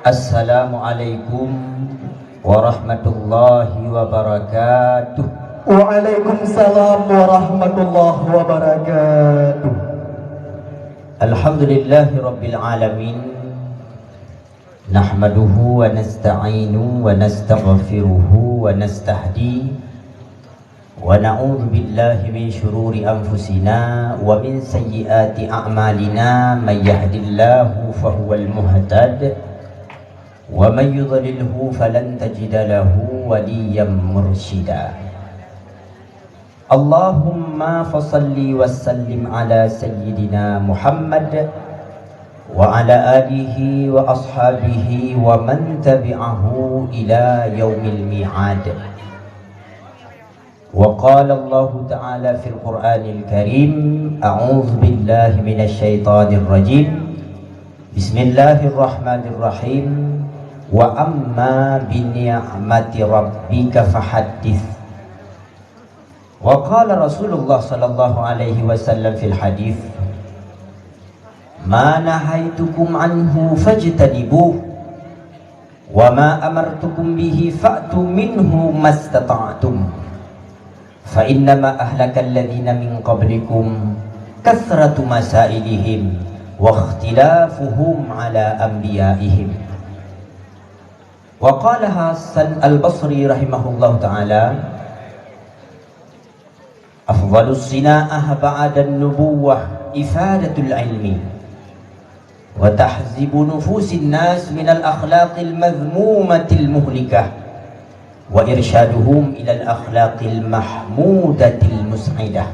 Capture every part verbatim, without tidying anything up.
Assalamualaikum warahmatullahi wabarakatuh. Waalaikumsalam warahmatullahi wabarakatuh. Alhamdulillahirabbil alamin. Nahmaduhu wa nasta'inuhu wa nastaghfiruhu wa nastahdi. Wa na'udzu billahi min syururi anfusina wa min sayyiati a'malina. May yahdillahu fahuwal muhtad, wa may yudlilhu falan tajida lahu waliyyan mursyida. Allahumma fasalli wa sallim ala sayyidina Muhammad wa ala alihi wa ashabihi wa man tabi'ahu ila yaumil mi'ad. Wa qala Allahu ta'ala fil Qur'anil Karim, a'udzu billahi minasy syaithanir rajim. Bismillahirrahmanirrahim. Wa amma bi ni'mati rabbika fahaddits. Wa qala Rasulullah sallallahu alaihi wasallam fil hadits, "Ma nahaitukum anhu fajtanibuh, wa ma amartukum bihi fa'tu minhu mastata'tum. Fa innama ahlakal ladzina min qablikum kathratu masailihim wa ikhtilafuhum ala anbiyaihim." Wa qala Hasan Al-Basri rahimahullahu ta'ala, "Afdhalus sina'ah ba'dan nubuwah ifadatul ilmi, wa tahzibu nufusin nas minal akhlaqil madhmumatil muhlikah, wa irsyaduhum ilal akhlaqil mahmudatil mus'idah."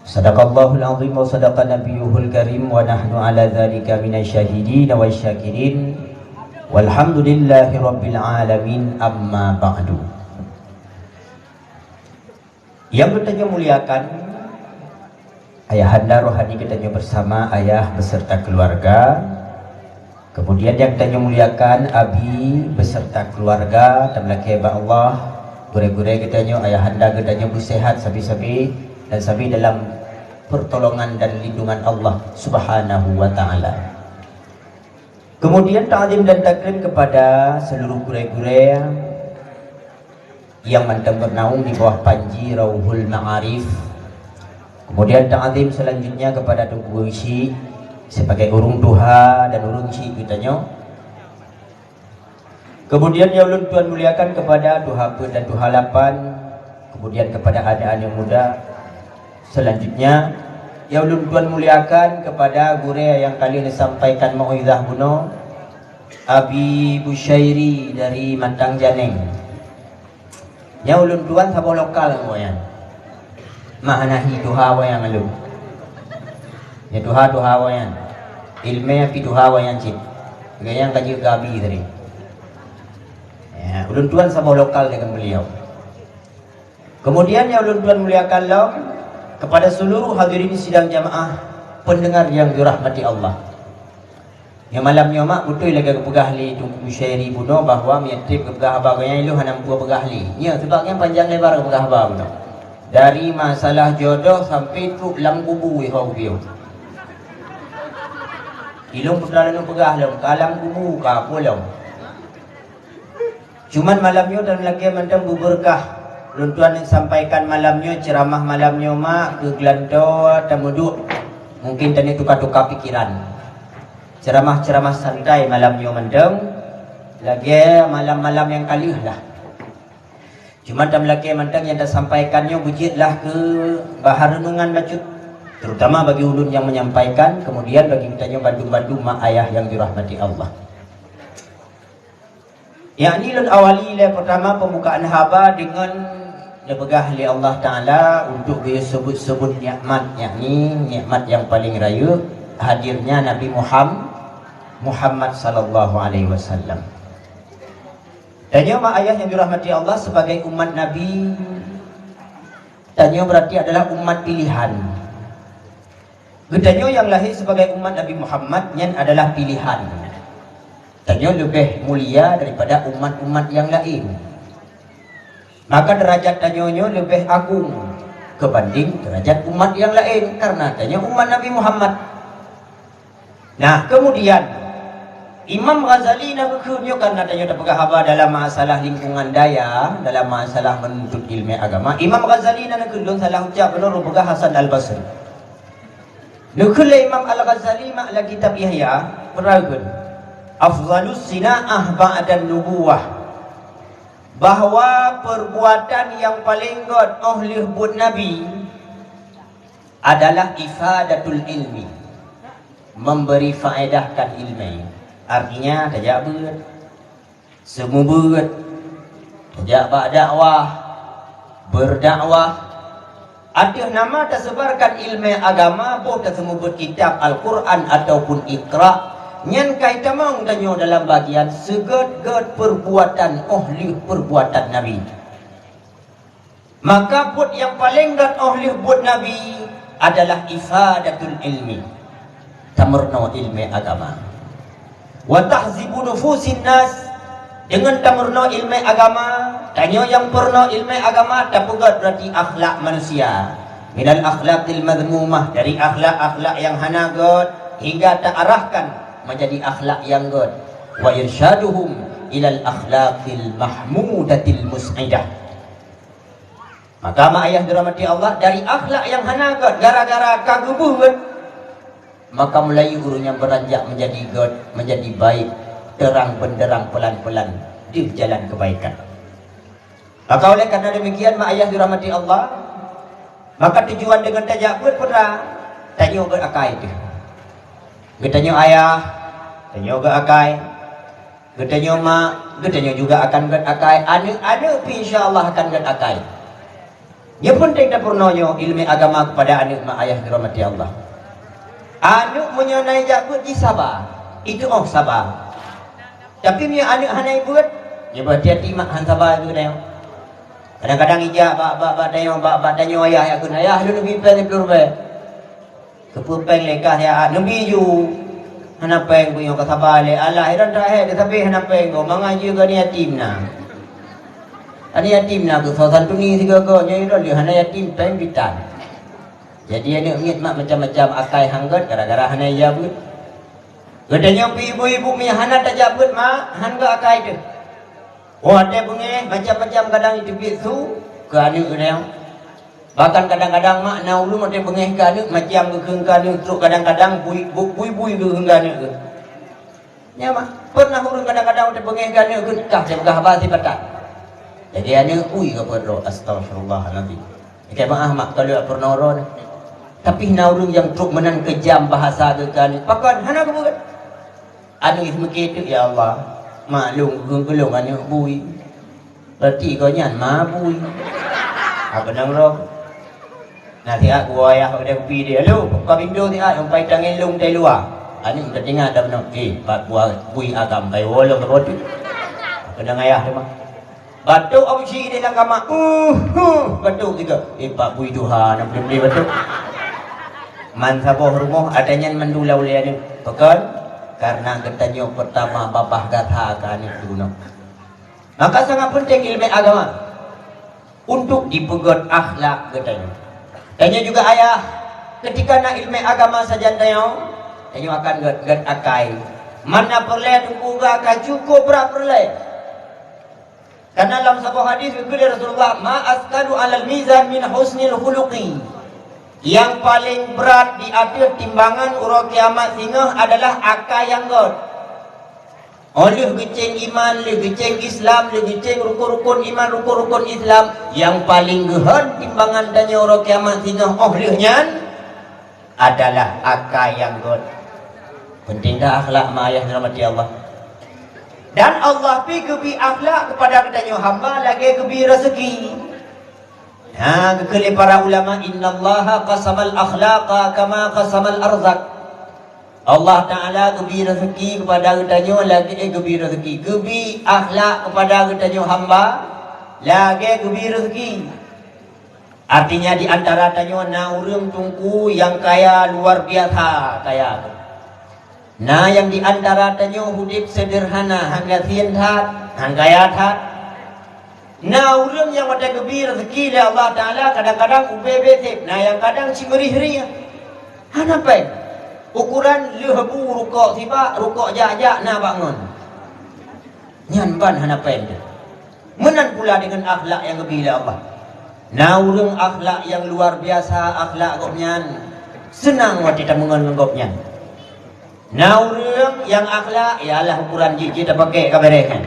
Sadaqallahul azim wa sadaqa nabiyuhul karim, wa nahnu ala dzalika minasy syahidin wa syakirin. Walhamdulillahi rabbil alamin, amma ba'du. Yang geutanyoe muliakan, ayahanda rohani geutanyoe bersama ayah beserta keluarga. Kemudian yang geutanyoe muliakan, abi beserta keluarga, tameulakée bak Allah, gurée-gurée geutanyoe, ayahanda geutanyoe beusehat sabe-sabe dan sabe dalam pertolongan dan lindungan Allah Subhanahu wa taala. Kemudian takzim dan takrim kepada seluruh gurée-gurée yang mantong bernaung di bawah panji Rauhul Ma'arif. Kemudian takzim selanjutnya kepada Teungku Geuchik sebagai ureuëng tuha dan ureuëng chik geutanyoe. Kemudian nyang ulôn tuan muliakan kepada tuha peuet dan tuha lapan, kemudian kepada aneuk-aneuk muda. Selanjutnya, nyang ulôn tuan muliakan kepada gurée nyang ka lheueh neusampaikan mauizah bunoe, Abi Busyairi dari Matang Janeng. Nyang ulôn tuan saboh lokal ngon awaknyan. Mah hana hi tuha awaknyan lom. Nyang tuha-tuha awaknyan. Ileumèe pih tuha awaknyan cit. Gobnyan ka jeuet keu abi tadi. Ya, ulôn tuan saboh lokal deungon beliau. Kemudian nyang ulôn tuan muliakan lom kepada seluruh hadirin sidang jamaah pendengar yang dirahmati Allah. Nyoe malam nyoe mak beutôi lagèe geupeugah lé Teungku Busyairi bunoe bahwa meunyo trép geupeugah haba gobnyan ilôn hana mupeue peugah lé. Nyoe sabab nyan panjang lebar geupeugah haba bunoe. Dari masalah jodoh sampai trok lam kubu iho geupiôh. Ilôn peue teuma lôn peugah lom, ka lam kubu ka peue lom. Cuman malam nyoe dan lagèe mantong beubeurkah lôn tuan sampaikan malam nyoe, ceuramah malam nyoe mak keu geulantoe tameuduek. Mungkin taneuk tuka-tuka pikiran. Ceuramah-ceuramah santai malam nyoe mantong, lagèe malam-malam nyang ka lheueh lah. Cuman dan lagèe mantong nyang tasampaikan nyoe beujeuet lah keu bahan reunungan bacut, terutama bagi ulôn nyang menyampaikan, kemudian bagi geutanyoe bandum-bandum mak ayah nyang dirahmati Allah. Yakni lôn awali lé peutama pembukaan haba deungon neupeugah lé Allah Taala untuk geuyue seubut-seubut nikmat, yakni nikmat nyang paleng rayeuk hadirnya Nabi Muham-, Muhammad sallallahu alaihi wasallam. Tanyoe mak ayah nyang dirahmati Allah, sebagai umat Nabi, tanyoe berarti adalah umat pilihan. Geutanyoe nyang lahé sibagai umat Nabi Muhammad nyan adalah pilihan. Tanyoe leubeh mulia daripada umat-umat nyang laén. Maka deurajat tanyoe nyoe leubeh agong keubandéng deurajat umat nyang laén, kareuna tanyoe umat Nabi Muhammad. Nah, kemudian, Imam Ghazali na geukheun nyoe, karena tanyoe tapeugah haba dalam masalah lingkungan daya, dalam masalah menuntut ilmu agama. Imam Ghazali na geukheun, lôn salah ucap, lôn peugah Hasan Al-Basri. Neukheun lé Imam Al-Ghazali mak lam kitab Ihya, peureukeun, "Afdhalus sina'ah ba'dan nubuwah," bahwa perbuatan yang paling gét óh lheueh buet Nabi adalah ifadatul ilmi, memberi faedahkan ilmu. Artinya, tajak beuet, seumeubeuet, tajak bak dakwah, berdakwah, ateueh nama tasebarkan ilmu agama, boh taseumeubeuet kitab Al-Quran ataupun Iqra, nyan ka itamong tanyoe dalam bagian seugét-gét perbuatan óh lheueh perbuatan Nabi. Maka buet nyang paleng gét óh lheueh buet Nabi adalah ifadatul ilmi, tameurunoe ilmu agama. Wa tahzibu nufusin nas, deungon tameurunoe ilmu agama, tanyoe nyang peurunoe ilmu agama tapeugét berarti akhlak manusia. Minal akhlaqil madhmumah, dari akhlak-akhlak nyang hana gét, hingga taarahkan menjadi akhlak nyang gét. Wa irsyaduhum ilal akhlaqil mahmudatil mus'idah. Maka mak ayah dirahmati Allah, dari akhlak nyang hana gét gara-gara ka geubeuet, maka mulai ureuëng nyan beuranjak menjadi gét, menjadi baik, terang benderang pelan-pelan di jalan kebaikan. Maka oleh karena demikian mak ayah dirahmati Allah, maka tujuan deungon tajak beuet peue? Tanyoe gét akai teuh. Geutanyoe ayah, tanyoe gét akai. Geutanyoe mak, geutanyoe juga akan gét akai. Aneuëk-aneuëk pih insya Allah akan gét akai. Nyang penting tapeurunoe nyoe ilmu agama kepada aneuëk mak ayah dirahmati Allah. Aneuëk meunyoe na jak beuet jih saba, itu óh saba. Tapi meunyoe aneuëk hana beuet, nyoe hati-hati mak, han saba geutanyoe. Kadang-kadang ijak bak, bak, bak tanyoe, bak, bak tanyoe ayah, ya kheun, "Ayah, lôn neubi péng siplôh ribèe." Keupeue péng lé kah ya, neubi ju. Hana péng, ku nyoe ka saba lé. Alah, iran teuhé, teutabeh hana péng, goh mangat jih keu aneuk yatim na. Aneuk yatim na keu soe santuni sigoe-goe, nyoe iran lé hana yatim, péng bitan. Jadi aneuëk miet mak macam-macam akai han gét gara-gara hana ijak beuet. Geutanyoe pih ibu-ibu meunyoe hana tajak beuet mak, han gét akai teuh. Oh, watèe beungéh macam-macam kadang jiteubiet su keu aneuëk geutanyoe. Bahkan kadang-kadang mak na ureuëng watèe beungéh keu aneuëk macam geukheun keu aneuëk trok, kadang-kadang bui, bu-, bui-bui geukheun keu aneuëk geuh. Nyan mak, pernah ureuëng kadang-kadang watèe beungéh keu aneuëk geuh kah, teupeugah haba sipatat. Jadi aneuëk bui ka peuet droe, astagfirullahalazim. Oke, maaf mak, kalau pernah uroe. Tapi na ureuëng nyang trok meunan keujam bahasa geuh keu aneuëk. Pakon hana geubeuet. Aneuëk seumeukeu teuk, "Ya Allah, mak lôn geukheun keu lôn aneuëk bui. Berarti gobnyan ma bui." Apa nang roh? Nasihat gua ayah pada kupi dia, "Lu, buka pintu siat, sampai tangan lôn dari luar." Aneuëk teuingat dah beuna, "Eh, pat buah bui agam kai wolong ke botu." Apa nang ayah tu mah? Batuk Abu Syik di dalam kamar. Uh, huh, batuk tiga. Eh, pak bui tuha, nak beli-beli batuk. Man saboh rumoh ada nyan mandula uleh ni. Pakon? Karena geutanyoe pertama babah gata ka aneuk geuno. Maka sangat penting ilmu agama untuk dipeugét akhlak geutanyoe. Tanyoe juga ayah, ketika na ilmu agama sajan tanyoe, tanyoe akan gét, gét akai. Mana peureulèe teungku geuh akai cukup brat peureulèe. Karena lam saboh hadis geukheun lé Rasulullah, "Ma asqalu alal mizan min husnil khuluqi." Yang paling berat di ateueh timbangan uroe kiamat singoh adalah akai nyang gét. Óh lheueh geucéng iman, lheueh geucéng Islam, lheueh geucéng rukun-rukun iman, rukun-rukun Islam, yang paling geuhon timbangan tanyoe uroe kiamat singoh óh lheueh nyan adalah akai nyang gét. Penting dah akhlak, ma ayah dirahmati Allah. Dan Allah pi geubi akhlak kepada geutanyoe hamba lagèe geubi rezeki. Ha, geukheun lé para ulama, "Innallaha qasamal akhlaqa kama qasamal arzak." Allah Taala geubi rezeki kepada geutanyoe lagèe geubi rezeki. Geubi akhlak kepada geutanyoe hamba lagèe geubi rezeki. Artinya, di antara tanyoe na ureuëng teungku nyang kaya luar biasa kaya. Na nyang di antara tanyoe udép seudeurhana, han gasien that, han kaya that. Na ureuëng nyang watèe geubi rezeki lé Allah Taala kadang-kadang ubé-bé sép, na nyang kadang simeurih-rih. Hana péng. Ukoran lheueh bu rukok sibak, rukok jak-jak na bak ngon. Nyan ban hana péng teuh. Meunan pula deungon akhlak nyang geubri lé Allah. Na ureuëng akhlak nyang luar biasa akhlak gobnyan, seunang watée tameungon ngon gobnyan. Na ureuëng nyang akhlak, ya Allah, ukoran jih jeuet tapakée ka béréh nyan.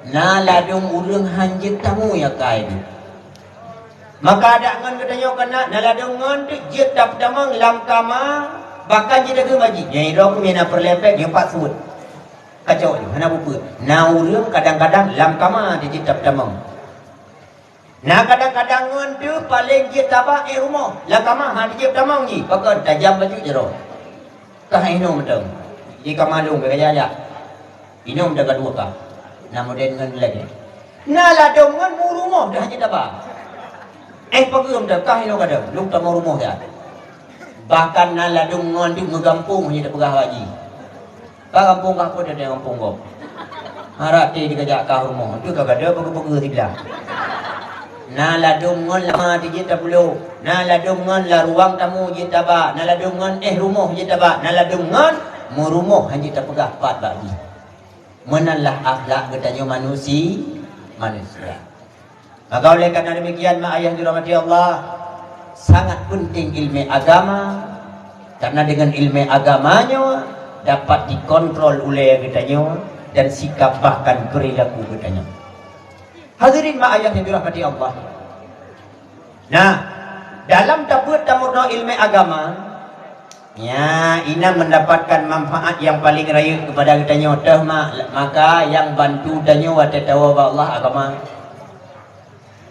Na ladôm ureuëng han jeuet tamu ya kai jih. Maka adak ngon geutanyoe keunan, na ladôm ngon teuk jeuet tapeutamong lam kama, bahkan jeuet dageuem haji. Nyang idroe keumieng na peureulée péng, nyoe pat suet. Kacok jih, hana peue-peue. Na ureuëng kadang-kadang lam kama jeuet tapeutamong. Na kadang-kadang ngon teuh paleng jeuet taba éh rumoh, lam kama hana jeuet tamong jih, pakon tajam bacut jaroe. Kah inong mantong. Di kama lôn ka jak-jak. Inong dah ka dua kah. Na model ngon lagée. Na ladôm ngon mu rumoh dah jeuet taba. Éh pageum dah kah inong kadang. Lôn tamong rumoh dah. Bahkan na ladôm ngon di meugampông hana tapeugah bak jih. Ka gampông kah peue teuh gampông gob. Harap teuh jikajak kah rumoh, teuh ka gada peugah-peugah siblah. Na ladôm ngon lama jeuet tapulo, na ladôm ngon lam ruang tamu jeuet taba, na ladôm ngon éh rumoh jeuet taba, na ladôm ngon meurumoh hana jeuet tapeugah pat bak jih. Meunan lah akhlak geutanyoe manusi-, manusia. Maka oleh karena demikian, mak ayah dirahmati Allah, sangat penting ilmu agama, karena dengan ilmu agamanya dapat dikontrol oleh geutanyoe dan sikap bahkan perilaku geutanyoe. Hadirin mak ayah yang dirahmati Allah. Nah, dalam tabuet tamurno ilmu agama, ya, inan mendapatkan manfaat yang paling rayeuk kepada geutanyoe teuh mak, maka yang bantu tanyoe watée tawoe bak Allah agama.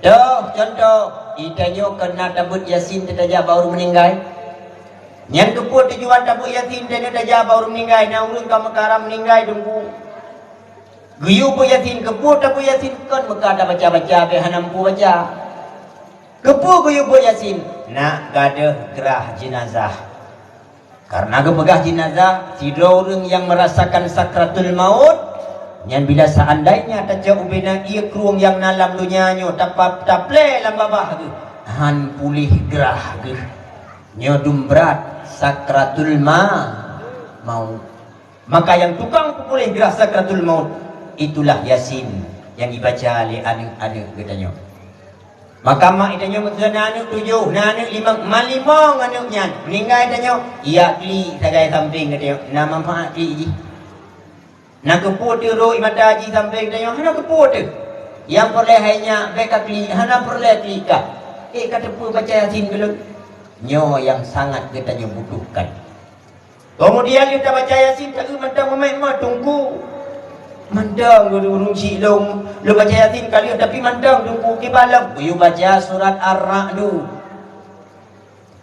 Toh, contoh, itanyoe keunan tabeuet Yasin teutajak bak ureuëng meuninggai. Nyan keupeue tujuan tabeuet Yasin teutajak bak ureuëng meuninggai? Na ureuëng ka meukaram meuninggai teungku. Geuyue beuet Yasin, keupeue tabeuet Yasin? Kon meuka tabaca-baca, bèk hana mampu baca. Keupeue geuyue beuet Yasin? Nak gadôh grah jenazah. Karena geupeugah jenazah, sidroe ureuëng nyang merasakan sakratul maut, nyan bila seandainya tacok ubena ié krueng nyang na lam donya nyoe tapa-, taplé lam babah geuh, han puléh grah geuh. Nyoe dum brat sakratul ma-, maut. Maka nyang tukang peupuléh grah sakratul maut, itulah Yasin nyang jibaca lé aneuëk-aneuëk geutanyoe. Maka mak geutanyoe meuseu na aneuëk tujoh, na aneuëk limong, malimong aneuëk nyan. Meuninggai tanyoe, ijak klik sagai sampéng geutanyoe, na manfaat klik jih. Na keupeue teurok mata jih sampéng geutanyoe, hana keupeue teuh. Nyang peureulée hai nyak, bèk ka klik, hana peureulée klik kah. Ék ka teupeu baca Yasin keu lôn. Nyoe nyang sangat geutanyoe butuhkan. Keumudian lheueh tabaca Yasin, taeu mantong meumet-met teungku. Mantong ureuëng chik lôn, lôn baca Yasin ka lheueh, tapi mantong teungku kiban lom. Geuyue baca surat Ar-Ra'du.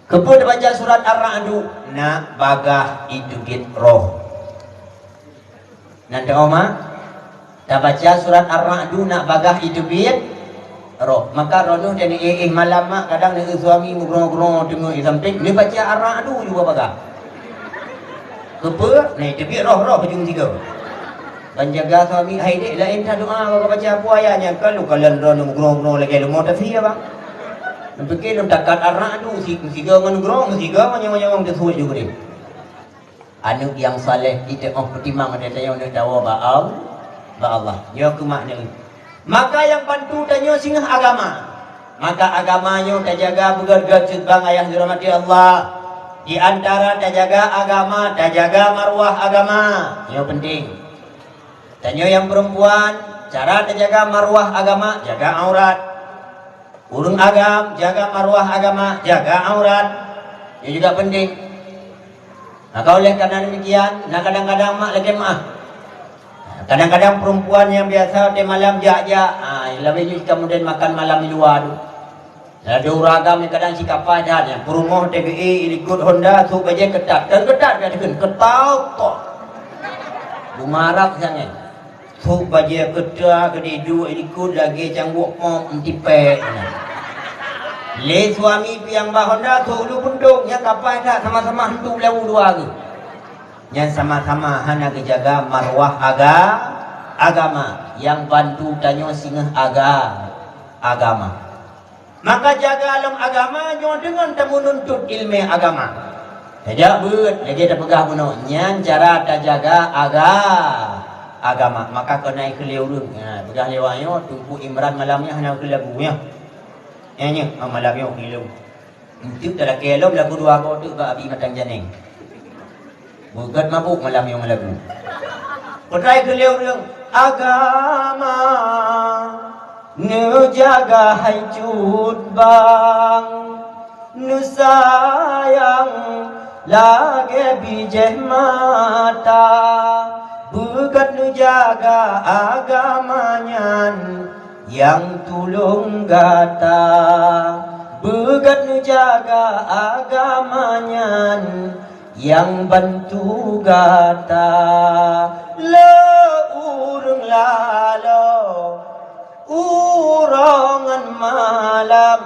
Keupeue tabaca surat Ar-Ra'du? Nak bagah iteubiet roh. Nan teuoma, tabaca surat Ar-Ra'du nak bagah iteubiet roh. Maka roh nyoe dan éh-éh malam mak kadang neu suami meugroe-groe teungoh i sampéng, neubaca Ar-Ra'du juga bagah. Keupeue? Na iteubiet roh-roh ujong sigoe. Ban jaga suami hai dék laén that doa ka baca peue ayat nyan ka lu kalon droe meugroe-groe lagée leumo tasi ya bang. Neupike lôn takat Ar-Ra'du si-, sigoe ngon groe, sigoe ngon nyawong-nyawong teusuet juga deh. Aneuëk nyang saleh jiteuôh peutimang watée tanyoe neuk tawoe bak Al-, bak Allah. Nyoe keuh makna. Maka nyang bantu tanyoe singoh agama. Maka agama nyoe tajaga beugét-gét cit bang ayah dirahmati Allah. Di antara tajaga agama, tajaga marwah agama. Nyoe penting. Tanyoe nyang peurempuan, cara tajaga marwah agama, jaga aurat. Ureuëng agam, jaga marwah agama, jaga aurat. Nyoe juga penting. Maka oleh karena demikian, na kadang-kadang mak lagée maah. Kadang-kadang perempuan nyang biasa watée malam jak-jak, ah, lagée nyoe kemudian makan malam di luwa tu. Ladôm ureuëng agam nyang kadang sikapai that, nyang peurumoh T B E ilikot Honda, sôk bajée keutat. Kan keutat, biasa keutat, keutat tok. Bumarab sangat. Sôk bajée keuta keu diduek ilikot lagée cangguek pom meutipék na. Lé suami piang bak Honda sôk ulu puntông, nyan kapai that sama-sama hantu beulawu dua geuh. Nyan sama-sama hana geujaga marwah aga-, agama. Nyang bantu tanyoe singoh aga-, agama. Maka jaga lom agama nyoe deungon tameununtut iéleumé agama. Tajak beuet, lagée tapeugah bunoe, nyan cara tajaga aga-, agama. Maka keunae keu lé ureuëng. Ha, peugah lé awak nyoe, Teungku Imran malam nyoe hana keu lagu nyoe. Nyan nyoe, ha, malam nyoe keu lé. Enteuk talakée lom lagu dua boh teuk bak Abi Matang Janeng. Beugét mabök malam nyoe ngon lagu. Peugah keu lé ureuëng, agama neujaga hai cut bang, neusayang lagée bijéh mata, beugét neujaga agama nyan nyang tulông gata, beugét neujaga agama nyan nyang bantu gata. Le ureuëng laloe uroe ngon malam,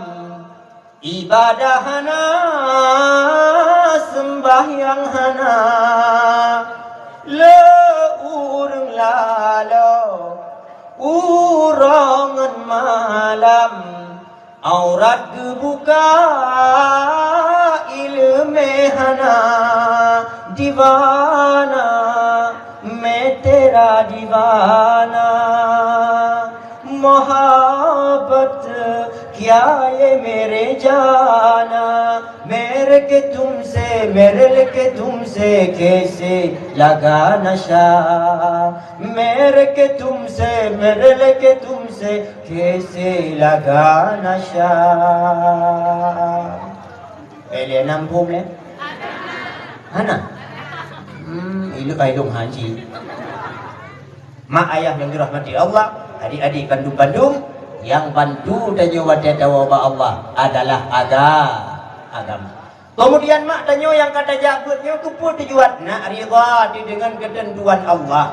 ibadah hana, seumbahyang hana. Le ureuëng laloe uroe ngon malam, aurat geubuka, iéleumé hana. Diwana, मैं तेरा दीवाना, मोहब्बत क्या ये मेरे जाना, मेरे के तुमसे, मेरे लेके तुमसे कैसे लगा नशा, मेरे के तुमसे, मेरे लेके तुमसे कैसे लगा नशा. Eh, lé nam phom lé? Hana? Hmm, ilok ai dong haji. Mak ayah yang dirahmati Allah, adik-adik bandum-bandum, yang bantu tanyoe watée tawoe bak Allah adalah aga-, agama. Kemudian mak tanyoe nyang ka tajak beuet nyoe keupeue tujuan? Nak ridha di dengan ketentuan Allah.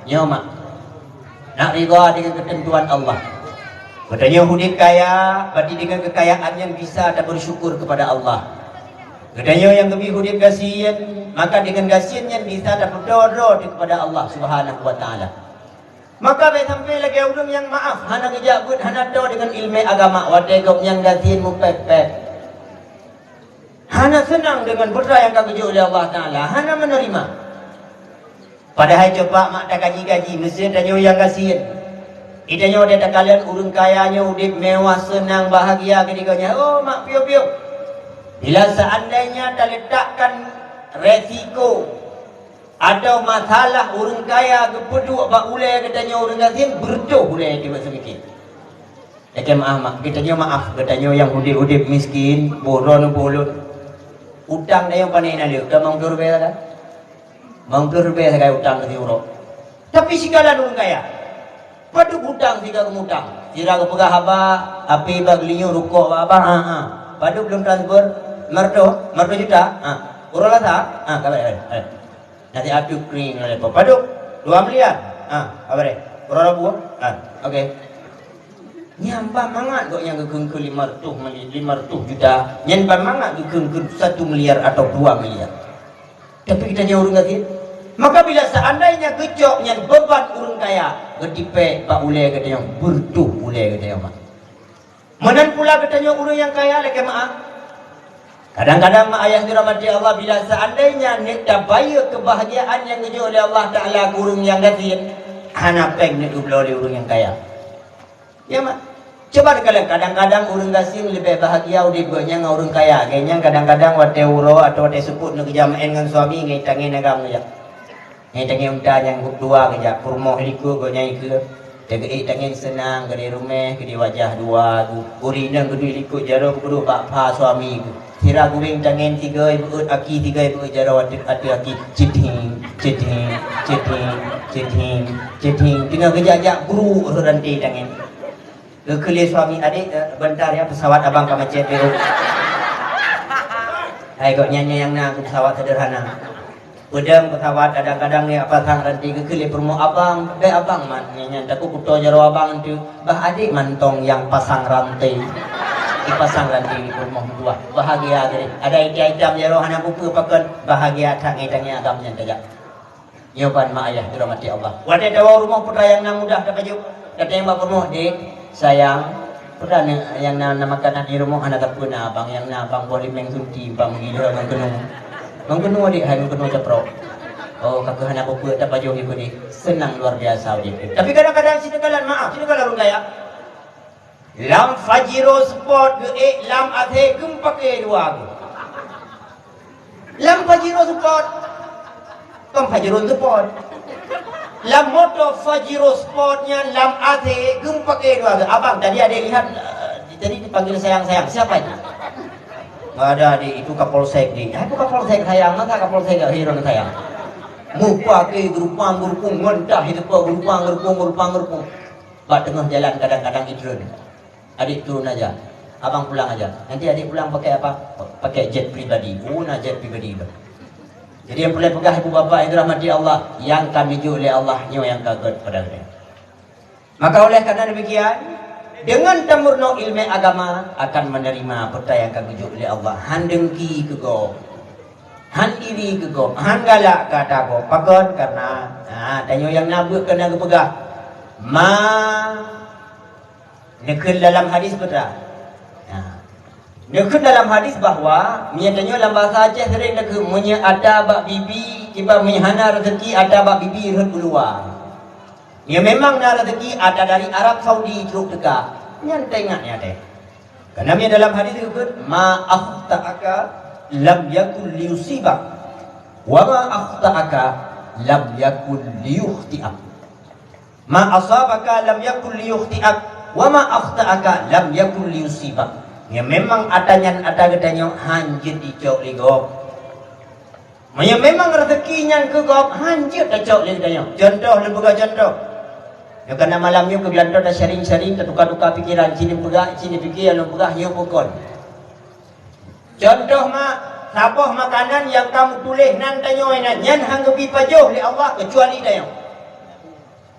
Nyoe mak. Nak ridha dengan ketentuan Allah. Geutanyoe udeb kaya, berarti dengan kekayaan nyan bisa tabersyukur kepada Allah. Geutanyoe nyang geubri udeb gasien, maka dengan gasien nyan bisa tapeutoe droe teuh kepada Allah Subhanahu wa Taala. Maka bék sampai lagée ureuëng nyang maaf hana geujak beuet hana toe dengan iéleumé agama watée gobnyan gasien mupék-pék. Hana seunang deungon peurintah nyang ka geujok lé Allah Taala, hana meuneurima. Padahai coba mak takaji-kaji, meusé tanyoe nyang gasien. Di tanyoe deh takalon ureuëng kaya nyoe udeb mewah, seunang, bahagia keudroe nyan. Oh, mak piôh-piôh. Bila seandainya taletakkan resiko atau masalah ureuëng kaya geupeuduek bak ulée geutanyoe ureuëng gasien, beureutoh ulée nyan bak seumiké. Lakée meu'ah, mak. Geutanyoe meu'ah, geutanyoe nyang udeb-udeb miskin, boh droeneuh boh lôn. Utang tanyoe pane na lé, ka mang ploh ribée sagai. Mang ploh ribée sagai utang keu si uroe. Tapi sigohlom ureuëng kaya. Padub utang sigoe geumutang. Sira geupeugah haba, api bak geulinyueng rukok bak abang, ha, ha. Padub lôn transfer, lima ratus, lima ratus juta, ha. Uroe Selasa, ha, ka beuet, beuet, beuet. Nasihat tu kring oleh Papa Duk, dua miliar. Ha, apa deh? Kurang ribu, ha, okey. Nyan ban mangat gobnyan geukheun-kheun lima ratus mili-, lima ratus juta. Nyan ban mangat geukheun-kheun satu miliar atau dua miliar. Tapi geutanyoe ureuëng gasien. Maka bila seandainya geucok nyan beban ureuëng kaya, geutipék bak ulée geutanyoe, beureutoh ulée geutanyoe, mak. Meunan pula geutanyoe ureuëng nyang kaya lakée meu'ah. Kadang-kadang mak ayah dirahmati Allah, bila seandainya nyoe tabayeue keubahgiaan nyang geujok lé Allah Taala keu ureuëng nyang gasien, hana péng nyoe geubloe lé ureuëng nyang kaya. Ya, mak? Cuba teukalon, kadang-kadang ureuëng gasien leubeh bahagia udeb gobnyan ngon ureuëng kaya. Gobnyan kadang-kadang watée uroe atau watée seupôt nyoe geujak meu'én ngon suami, ngon tangieng agam geujak. Ngon tangieng unta nyang dua geujak, peurumoh likot gobnyan ikeue. Teugeuk tangieng seunang, geudeh ruméh, geudeh wajah dua, gu-, ureuëng inong geuduek likot jaroe geuduek bak pha suami geuh. Sira gureng tangieng sigoe beuet, aki sigoe beuet jaroe ateueh, ateueh aki. Cithing, cithing, cithing, cithing, cithing. Teungoh geujak-jak, bruk, rhot ranté tangieng. Geukheun lé suami, "Adek, eh, bentar ya, pesawat abang ka macet, beuh." Hai gobnyan nyang na pesawat sederhana. Peudong pesawat kadang-kadang ya pasang ranté, geukheun lé peurumoh, "Abang, bék abang mat nyan, takot kutoe jaroe abang tu." "Bah adek mantong nyang pasang ranté." Dipasang ranté di peurumoh meutuah. Bahagia jih. Ada itam-itam jaroe hana peue-peue pakon, bahagia that ngon tangieng agam nyan tajak. Nyoe ban mak ayah dirahmati Allah. Watée tawoe rumoh, peue nyang na mudah tapajoh. Datang bak peurumoh, "Dek, sayang, peue na nyang na, na makanan di rumoh?" "Hana sapeue na, abang, nyang na abang boh limeng sunti, abang gila ngon keunong." Meukeunong adik hai, meukeunong caprok. Oh, ka keuh hana peue-peue tapajoh ikoh ni. Seunang luar biasa udép. Tapi kadang-kadang sineukala, maaf, sineukala ureueng kaya. Lam Pajero Sport geuék, lam A C geumeupaké dua geuh. Lam Pajero Sport. Kon Pajero Sport. Lam moto Pajero Sport nyan lam A C geumeupaké dua geuh. Abang, tadi adék lihat, eh, tadi dipanggil sayang-sayang. Siapa itu? Nggak ada, Dek. Itu Kapolsek, Dek. Apa Kapolsek sayang? Masa Kapolsek gak hilang sayang? Meupaké geurupang-geurupung, ngon tah itu geurupang-geurupung, geurupang-geurupung. Bak teungoh jalan kadang-kadang idrun. Adék turun aja. Abang pulang aja. Nanti adék pulang pakai apa? Pakai jet pribadi. Oh, na jet pribadi bah. Jadi nyang peureulée peugah ibu bapak nyang dirahmati Allah, nyang ka neujok lé Allah nyoe nyang ka gét pada geutanyoe. Maka oleh karena demikian, dengan tameurunoe ilmu agama akan menerima peue nyang ka geujok lé Allah. Han dengki keu gob. Han iri keu gob. Han galak keu ata gob. Pakon? Karena, ha, tanyoe nyang na beuet keu na geupeugah. Ma Neukheun dalam hadis peue? Nah, neukheun dalam hadis bahwa meunyoe tanyoe lam bahasa Aceh sering neukheun, meunyoe ata bak bibi, kiban meunyoe hana rezeki ata bak bibi rhot u luwa. Meunyoe memang na rezeki ata dari Arab Saudi trok teuka, nyan taingat nyan teuh. Karena meunyoe dalam hadis geukheun, "Ma akhta'aka lam yakun liyusibak, wa ma akhta'aka lam yakun liyukhti'ak." Ma asabaka lam yakun liyukhti'ak, wa ma akhta'aka lam yakun liyusibak. Nyang memang ata nyan ata geutanyoe han jeuet jicok lé gob. Meunyoe memang rezeki nyan keu gob, han jeuet tacok lé geutanyoe. Contoh, lôn peugah contoh. Nyoe kana malam nyoe keu geulantoe tasyaring-syaring, tatuka-tuka pikeran, ci neupeugah, ci neupike, nyang lôn peugah nyoe bukon. Contoh mak, saboh makanan nyang ka meutuléh nan tanyoe nan, nyan han geubi pajoh lé Allah keucuali tanyoe.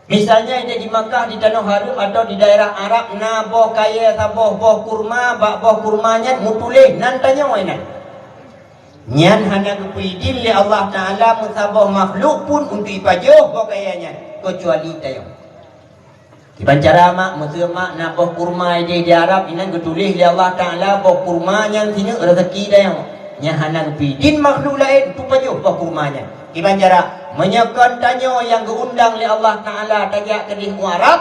Misalnya, di Makkah, di tanoh hareuem, atau di daerah Arab, na boh kayèe saboh boh kurma, bak boh kurma nyan meutuléh nan tanyoe nan. Nyan hana geupeuidin lé Allah Taala meusaboh makhluk pun untuk ipajoh boh kayèe nyan, keucuali tanyoe. Kiban cara mak, meuseu mak na boh kurma idéh di Arab, inan geutuléh lé Allah Taala boh kurma nyan sineuk rezeki tanyoe. Nyan hana geupeuidin makhluk laén untuk pajoh boh kurma nyan. Kiban cara, meunyoe kon tanyoe nyang geuundang lé Allah Taala tajak keudéh u Arab,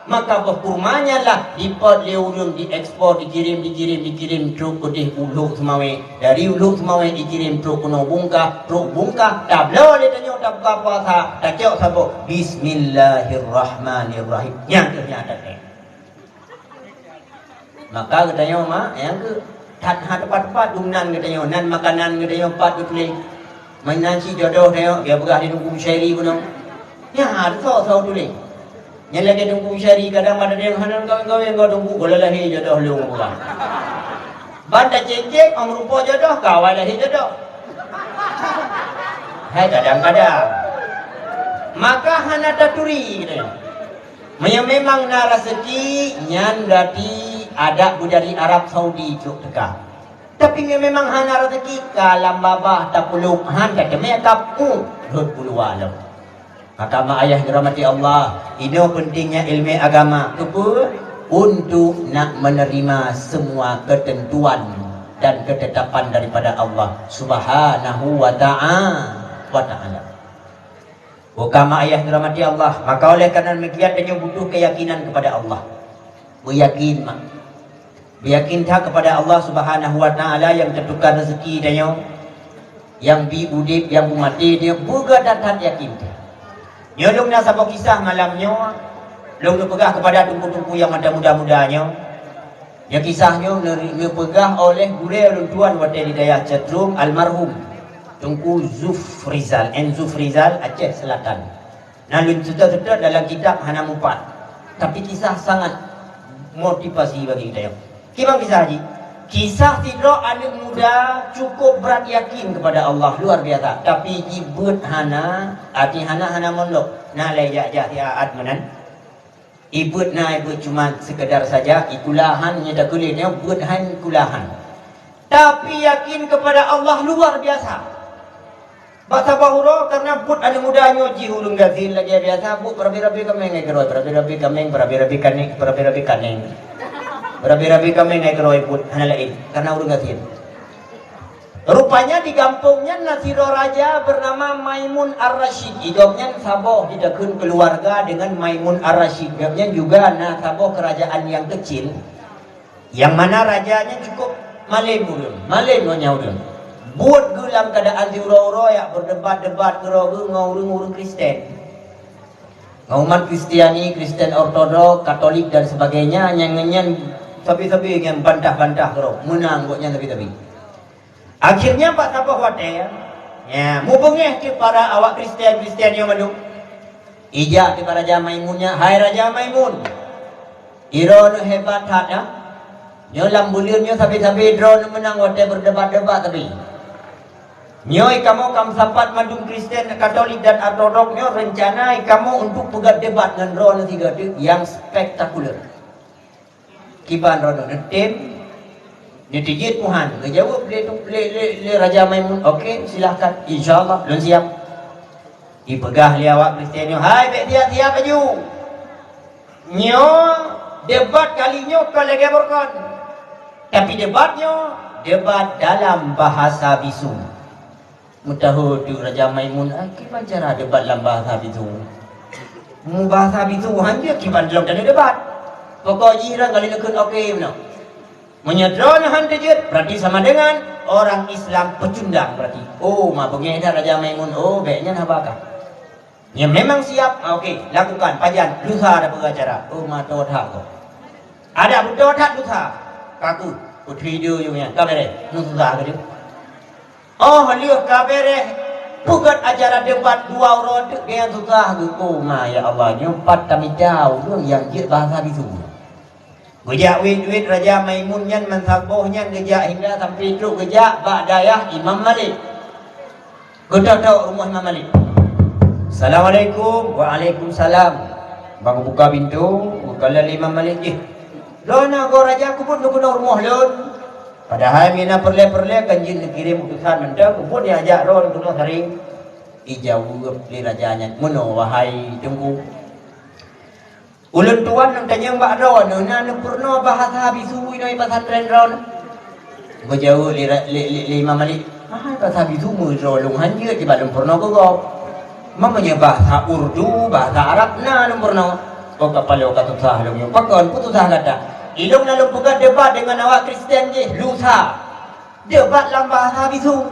maka boh kurma nyan lah dipot lé ureueng, diekspor, dikirim, dikirim, dikirim trok keudéh u Lhok Seumawé. Dari U Lhok Seumawé dikirim trok keunoe Bungkah, trok Bungkah tabloe lé tanyoe tabuka puasa, tacok saboh, "Bismillahirrahmanirrahim." Nyan keuh nyang até. Maka geutanyoe mak, nyang keuh that, that teumpat-teumpat dum nan geutanyoe, nan makanan geutanyoe pat geutuléh. Meunan cit jodoh tanyoe, geupeugah di Teungku Syahri bunoe. Nyan, soe-soe tuléh. Nyan lagèe Teungku Syahri, kadang mak teudeung hana kawén-kawén ngon Teungku, goh lahé jodoh lôn, bukan. Ban tacék-cék, ong rupa jodoh, ka awai lahé jodoh. Hai kadang-kadang. Maka hana taturi, gitu. Meunyoe memang na raseuki, nyan berarti adak beudari Arab Saudi trok teuka. Tapi meunyoe memang hana raseuki, ka lam babah tapulop, han tateumé kap, uh, rhot u luwa lom. Maka mak ayah dirahmati Allah, inoe pentingnya ilmu agama. Keupeue? Untuk nak menerima semua ketentuan dan ketetapan daripada Allah Subhanahu wa ta'a-, wa ta'ala. Bukan mak ayah dirahmati Allah. Maka oleh karena demikian, tanyoe butuh keyakinan kepada Allah. Beuyakin mak. Beuyakin that kepada Allah Subhanahu wa Taala nyang teutukar rezeki tanyoe, nyang bi udép, nyang beumaté tanyoe, beugata that yakin that. Nyoe lôn na saboh kisah malam nyoe, lôn neupeugah kepada teungku-teungku nyang mata muda-muda nyoe. Nyoe kisah nyoe neu-, neupeugah oleh gurèe ulôn tuan watèe di dayah Ceutrong, almarhum Teungku Zufrizal, N Zufrizal, Aceh Selatan. Na lôn seutôt-seutôt dalam kitab hana mupat, tapi kisah sangat motivasi bagi geutanyoe. Kiban kisah jih? Kisah sidroe aneuk muda cukup brat yakin kepada Allah, luar biasa, tapi jibeuet hana, até hana, hana mondok. Na lé jak-jak siat meunan. Ibeuet na, ibeuet cuma sekedar saja, ikulahan nyoe takeulen nyoe, beuet han ikulahan. Tapi yakin kepada Allah luar biasa. Bak saboh uroe, karena buet aneuk muda nyoe jih ureueng gasien lagèe biasa, buet perabe-rabe kaméng ngai keurôi, perabe-rabe kaméng, perabe-rabe kanéng, perabe-rabe kanéng. Perabe-rabe kaméng ngai keurôi buet, hana laén, karena ureueng gasien. Rupanya di gampông nyan na sidroe raja bernama Maimun Ar-Rasyid. Gobnyan saboh ditakheun keuluwarga deungon Maimun Ar-Rasyid. Gobnyan juga na saboh keurajaan nyang keucil, nyang mana raja nyan cukup malem ureuëng, malem ngon nyang ureuëng. Buet geuh lam keuadaan siuroe-uroe jak beudebat-debat keudroe geuh ngon ureuëng-ureuëng Kristen. Ngon umat Kristiani, Kristen Ortodok, Katolik dan sebagainya, nyang ngon nyan sabe-sabe nyan bantah-bantah keudroe, meunang gobnyan sabe-sabe. Akhirnya bak saboh watée, ya, mubeungéh cit para awak Kristen-Kristen nyoe mandum. Ijak cit bak Raja Maimun nyan, "Hai Raja Maimun, droeneuh hebat that, ya. Nyoe lam buleuen nyoe sabe-sabe droeneuh meunang watée beudebat-debat sabe. Nyoe kamoe ka meusapat mandum Kristen, Katolik dan Ortodok nyoe rencana kamoe untuk peugah debat ngon droeneuh sigoe teuk nyang spektakuler." Kiban droeneuh neutem, neuteubiet puhan, geujaweueb lé, lé, lé, lé Raja Maimun, "Oke, silahkan. Insya Allah, lôn siap." Ipeugah lé awak Kristen nyoe, "Hai, bék siap-siap laju. Nyoe debat kali nyoe kon lagée beureugon. Tapi debat nyoe, debat dalam bahasa bisu." Meutahu teuk Raja Maimun, "Ai, kiban cara debat lam bahasa bisu? Mu bahasa bisu hanjeuet kiban lom tanyoe debat. Pokok jih ran kali neukheun oke meunoe. Meunyoe droeneuh han teujeuet, berarti sama dengan orang Islam pecundang berarti." Oh, ma beungéh that Raja Maimun. "Oh, bék nyan haba kah. Nyan memang siap. Ah, oke, lakukan. Pajan, lusa dah peugah acara." Oh, ma toe that kok. Adak beutôi that lusa. Kaku, putri dia nyan, ka bereh. Nyoe susah ke dia? Oh, lheueh ka bereh, peugét acara debat dua uroe teuk geuh susah geuh. Oh ma, ya Allah, nyoe pat tamita ureuëng nyang jeuet bahasa bisu. Geujak wét-wét Raja Maimun nyan meusaboh nyan geujak hingga sampai trok geujak bak dayah Imam Malik. Geutok-tok rumoh Imam Malik. "Assalamualaikum." "Waalaikumsalam." Bak geubuka pintoe, geukalon lé Imam Malik jih. "Droeneuh goe raja, keubuet neukeunong rumoh lôn." Padahai mina peureulée-peureulée kan jeuet neukirém utosan mantong, keubuet neujak droeneuh keunoe saréng. Ijaweueb lé raja nyan, "Meunoe, wahai teungku. Ulôn tuan nyang tanyong bak droeneuh, na neupeurunoe bahasa bisu inoe pesantren droeneuh?" Geujaweueb lé, lé, lé, lé Imam Malik, "Hai, bahasa bisu meudroe lôn hanjeuet, kiban lôn peurunoe keu gob. Meunyoe bahasa Urdu, bahasa Arab na lôn peurunoe." Oh, kapalo ka susah lôn nyoe. Pakon, peue susah gata? Ilôn na lôn peugah debat deungon awak Kristen jih, lusa. Debat lam bahasa bisu.